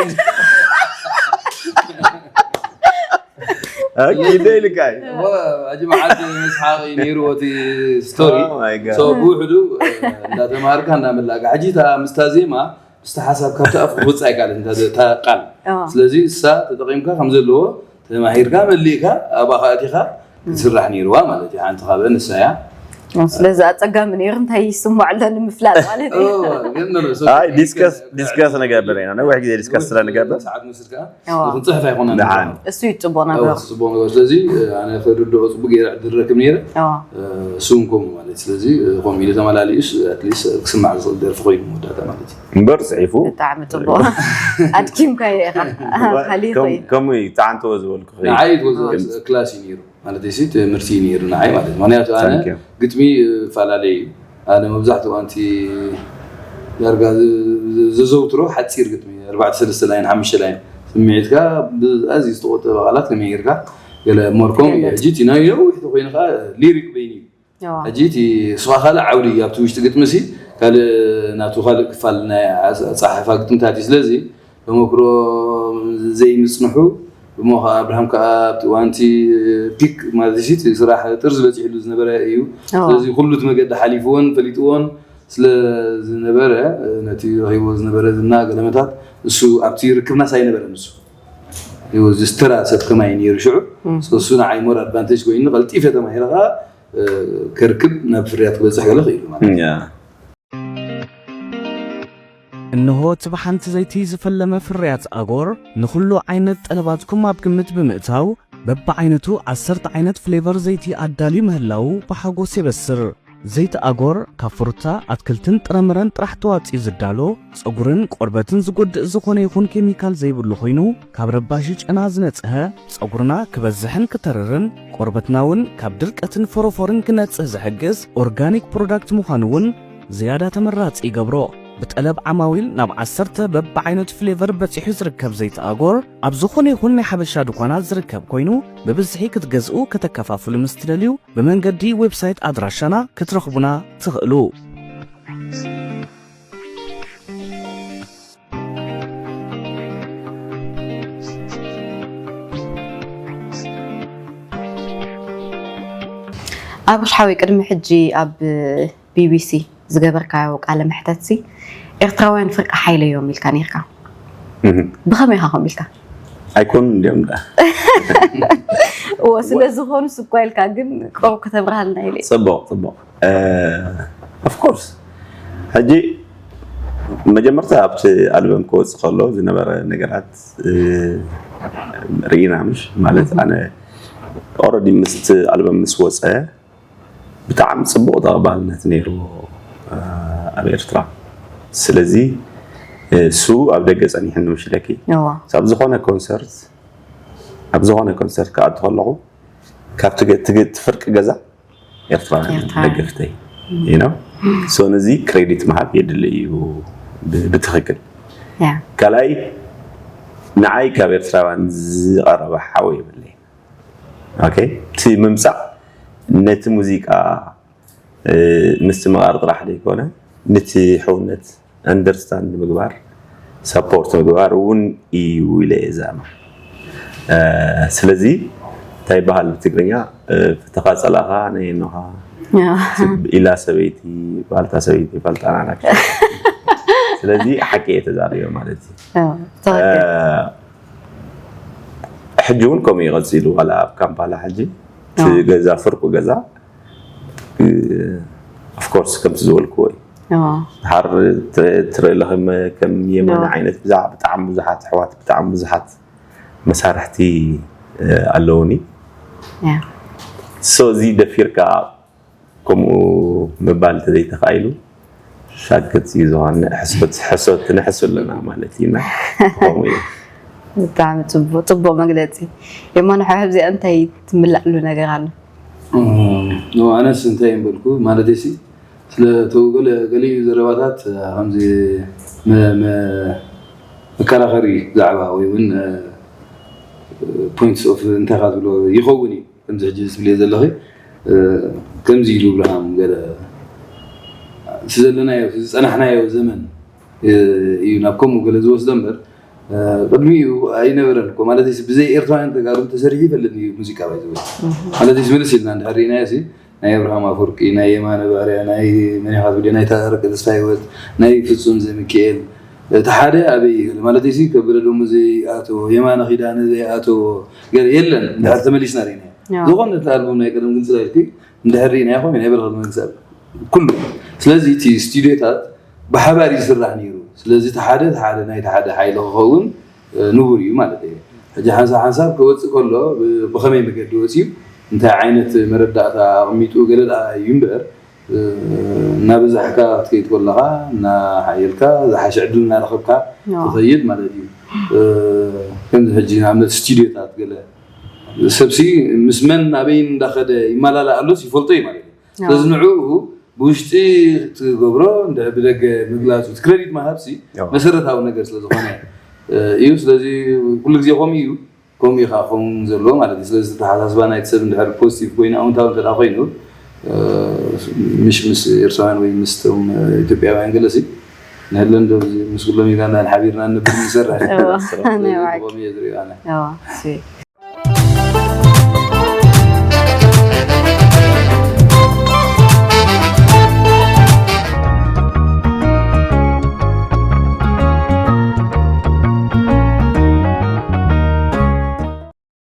ኢደይ ኢልካ እዩ። እሞ ሕጂ መዓልቲ መስሓቂ ነይሩ እቲ ስቶሪ Oh my God. So ብውሕዱ እንዳተማሃርካ እንዳመላእካ ሕጂ እታ ምስታ ዜማ ምስቲ ሓሳብ ካብቲ ኣፍ ክወፅእ ኣይከኣልን እታ ቃል Oh. ስለዚ እሳ ተጠቂምካ ከም ዘለዎ ተማሂርካ መሊእካ ኣብኻ ኣቲኻ ክትስራሕ ነይርዋ ማለት እዩ ሓንቲ ካብአን ንሳ እያ ስለዚ ኣፀጋሚ ነይሩ እንታይ ይስምዖ ኣሎ ንምፍላጥ ማለት እዩ እዎ፣ ግን ኖ፣ ኖ፣ ሶ- ኣይ ዲስከስ ዲስከስ ንገብር ኢና ነዊሕ ግዜ ዲስከስ ስለ ንገብር ሰዓት ምስልካ እዎ። ክንፅሕፍ ኣይኮነን ደሓን እሱ እዩ ፅቡቅ እዎ፣ ነገሩ ፅቡቅ ነገር ስለዚ ኣነ ክርድኦ ፅቡቅ ገይረ ክድረክብ ነይረ እዎ። እሱን ከምኡ ማለት ስለዚ ከምኡ ኢለ ተመላሊኡስ ኣትሊስት ክስማዕ ዝኽእል ደርፊ ኮይኑ መወዳእታ ማለት እዩ እምበር ፅሒፉ ብጣዕሚ ፅቡቅ ኣድኪምካዮ ኢኻ ሃሊኹ እዩ ከምኡ እዩ ተዓንተዎ ዝበልኩ ንዓይ ክላስ እዩ ነይሩ ማለት ሲ ትምህርቲ እዩ ነይሩ ንዓይ ማለት እዩ ምክንያቱ ኣነ Thank you. ግጥሚ ይፈላለየ እዩ ኣነ መብዛሕትኡ ኣንቲ ዳርጋ ዝ- ዝ- ዘዘውትሮ ሓፂር ግጥሚ ኣርባዕተ ሰለስተ ላይን ሓሙሽተ ላይን ስምዒትካ ብኣዝዩ ዝተቆጠበ ቃላት ከመይ ጌርካ ገለ ሞርኮም ገለ። ሕጂ እቲ ናይ ነዊሕ ተኮይኑ ከዓ ሊሪክ በይኑ እዩ እዎ። ሕጂ እቲ ስኻ ካልእ ዓውዲ እዩ ኣብቲ ውሽጢ ግጥሚ ሲ ካልእ ናቱ ካልእ ክፋል ናይ ኣፀሓሕፋ ግጥምታት እዩ ስለዚ ተመክሮ ዘይምፅንሑ እሞ ከዓ ኣብርሃም ከዓ ኣብቲ እዋንቲ ፒክ ማለት ሲ እቲ ስራሕ ጥርዚ በፂሕሉ ዝነበረ እዩ እዎ። ስለዚ ኩሉ እቲ መገዲ ሓሊፍዎን ፈሊጥዎን ስለ ዝነበረ ነቲ ረኪብዎ ዝነበረ ዝና ገለመታት እሱ ኣብቲ ርክብናስ ኣይነበረን እሱ ዝስተራ ሰብ ከማይ ነይሩ ሽዑ እሱ ንዓይ ሞር ኣድቫንቴጅ ኮይኑ ቀልጢፈ ተማሂረ ከዓ ከርክብ ናብ ፍርያት ክበፅሕ ገለ ክኢሉ ማለት እዩ። ያ እንሆ እቲ ብሓንቲ ዘይቲ ዝፈለመ ፍርያት ኣጎር ንኹሉ ዓይነት ጠለባትኩም ኣብ ግምት ብምእታው በብዓይነቱ ዓሰርተ ዓይነት ፍሌቨር ዘይቲ ኣዳልዩ ምህላዉ ብሓጎስ የበስር። ዘይቲ ኣጎር ካብ ፍሩታ፣ ኣትክልትን ጥረምረን ጥራሕ ተዋፂኡ ዝዳሎ፣ ፀጉርን ቆርበትን ዝጎድእ ዝኾነ ይኹን ኬሚካል ዘይብሉ ኮይኑ ካብ ረባሺ ጨና ዝነፅሀ፣ ፀጉርና ክበዝሕን ክተርርን ቆርበትና እውን ካብ ድርቀትን ፎሮፎርን ክነፅህ ዝሕግዝ ኦርጋኒክ ፕሮዳክት ምዃኑ እውን ዝያዳ ተመራፂ ይገብሮ። ብጠለብ ዓማዊል ናብ ዓሰርተ በብዓይነቱ ፍሌቨር በፂሑ ዝርከብ ዘይቲ ኣጎር ኣብ ዝኾነ ይኹን ናይ ሓበሻ ድኳናት ዝርከብ ኮይኑ ብብዝሒ ክትገዝኡ ከተከፋፍሉ ምስ ትደልዩ ብመንገዲ ዌብሳይት ኣድራሻና ክትረኽቡና ትኽእሉ። ኣብርሽ ሓወይ ቅድሚ ሕጂ ኣብ ቢቢሲ ዝገበርካዮ ቃለ መሕተት ሲ ኤርትራውያን ፍርቂ ሓይለ እዮም ኢልካ ነርካ ብኸመይ ኢኻ ከምኡ ኢልካ ኣይኮኑን እንዲኦም ዳ እዎ ስለ ዝኾኑ ስኳ ኢልካ ግን ቆሩ ከተብርሃልና ኢለ ፅቡቅ ፅቡቅ ኦፍኮርስ ሕጂ መጀመርታ ኣብቲ ኣልበም ክወፅእ ከሎ ዝነበረ ነገራት እ፣ ርኢና፣ ምሽ ማለት ኣነ ኦረዲ ምስቲ ኣልበም ምስ ወፀ ብጣዕሚ ፅቡቕ ተቐባልነት ነይርዎ እ፣ ኣብ ኤርትራ። ስለዚ እ፣ እሱ ኣብ ደገ ፀኒሕኒ ምሽለኪ እዋ ኣብ ዝኾነ ኮንሰርት ኣብ ዝኾነ ኮንሰርት ክኣቱ ከለኹ ካብቲ ገ- ትግ- ትፍርቂ ገዛ ኤርትራውያን ኤርትራውያን። ደገፍተይ you know so ነዚ ክሬዲት ምሃብ የድሊ እዩ ብ- ብትኽክል። ያ ካልኣይ ንዓይ ካብ ኤርትራውያን ዝቐረበ ሓወይ የብለይ። ኦኬ፣ እቲ ምምፃእ ነቲ ሙዚቃ እ፣ ምስትምቓር ጥራሕ ዘይኮነ ነቲ ሕውነት ኣንደርስታንድ ምግባር ሰፖርት ምግባር እውን እዩ ኢለ እየ ዝኣምን። እ፣ ስለዚ እንታይ ይበሃል ብትግርኛ እ፣ ፈተኻ ጸላኻ ነየኖኻ ያ ኢላ ሰበይቲ ባልታ ሰበይቲ ፈልጣና ናቸው። ስለዚ ሓቂ እየ ተዛሪበ ማለት እዩ። ያ ትኽክል ሕጂ እውን ከምኡ ይቐፂሉ ዋላ ኣብ ካምፓላ ሕጂ እቲ ኣዎ። ገዛ ፍርቁ ገዛ ኦፍኮርስ ከምቲ ዝበልክዎ እዩ። ያ ድሓር ት- ትርኢ ኣለኺ መ- ከም የማነ ኣዎ። ዓይነት ብዛዕባ ብጣዕሚ ብዙሓት ኣሕዋት ብጣዕሚ ብዙሓት መሳርሕቲ እ፣ ኣለውኒ። ያ ሶ እዚ ደፊርካ ከምኡ ምባል እንተዘይተኻኢሉ ሻግት እዩ ዝኾን ሕሶት ሕሶት ንሕሱ ኣለና ማለት እዩ። እና ከምኡ እዩ። ብጣዕሚ ፅቡቅ ፅቡቅ መግለፂ። የማነ ሕሕብ እዚኣ እንታይ ትምላእሉ ነገር ኣሎ? ኖ ኣነስ እንታይ እምበልኩ ማለት ሲ ስለ ተው ገለ ገሊኡ ዘረባታት ከምዚ መ- መ- መከራኸሪ ዛዕባ ወይ እውን ፖይንትስ ኦፍ እንታይ ካ ትብሎ ይኸውን እዩ። ከምዚ ሕጂ ዝብልዮ ዘለኺ ከምዚ ኢሉ ብርሃም ገለ እቲ ዘለናዮ እቲ ዝፀናሕናዮ ዘመን እዩ ናብ ከምኡ ገለ ዝወስዶ እምበር ቅድሚኡ ኣይነበረን እኮ ማለት ብዘይ ኤርትራውያን ተጋሩ ተሰሪሑ ይፈልጥ እዩ ሙዚቃ ባይዘ ማለት ዝምልስ ኢልና እንድሕር ርኢናዮ ሲ ናይ ኣብርሃም ኣፈወርቂ ናይ የማነ ባርያ ናይ መኒኻ ትብል ናይ ታረቀ ተስፋ ህይወት ናይ ፍጹም ዘሚካኤል እቲ ሓደ ኣበይ ይብል ማለት ሲ ከበደ ደሞዝ ዘይኣተዎ የማነ ኪዳነ ዘይኣተዎ ገለ የለን። እንድሕር ተመሊስና ርኢናዮ ዝኾነ እቲ ኣልቡም ናይ ቀደም ግን ስለ ኢልኪ እንድሕር ርኢናዮ ኮም ናይ በረኸት መንግስቲ ኩሉ ስለዚ እቲ ስቱዲዮታት ብሓባር ይስራሕ ነይሩ። ስለዚ እቲ ሓደ እቲ ሓደ ናይ እቲ ሓደ ሓይሊ ክኸውን ንቡር እዩ ማለት እዩ። ሕጂ ሓንሳብ ሓንሳብ ክወፅእ ከሎ ብኸመይ መገዲ ወፅዩ እንታይ ዓይነት መረዳእታ ኣቕሚጡ ገለ ደኣ እዩ እምበር እናበዛሕካ ክትከይድ ከለኻ እናሓየልካ ዝሓሸ ዕድል እናረኸብካ ትኸይድ ማለት እዩ። ከምዚ ሕጂ ንኣብነት ስቱዲዮታት ገለ ሰብሲ ምስ መን ኣበይን እንዳኸደ ይመላላእ ኣሎስ ይፈልጦ እዩ ማለት እዩ። ስለዚ ንዕኡ ብውሽጢ ትገብሮ እንድሕር ብደገ ምግላፁ እቲ ክረዲት ምሃብሲ መሰረታዊ ነገር ስለዝኾነ እዩ። ስለዚ ኩሉ ግዜ ከምኡ እዩ። ከምኡ ኢኻ ክኸውን ዘለዎ ማለት እዩ። ስለዚ ተተሓሳስባ ናይቲ ሰብ እንድሕር ፖዚቲቭ ኮይኑ ኣውንታዊ እንተ ኮይኑ ምሽ ምስ ኤርትራውያን ወይ ምስቶም ኢትዮጵያውያን ገለሲ ንህለን ዶ ምስ ኩሎም ዩጋንዳን ሓቢርና ንብል ንሰርሕ እዋ፣ ናይ ባዕቂ። ከምኡ እየ ዝሪኦ ኣነ። እዋ፣ እሺ።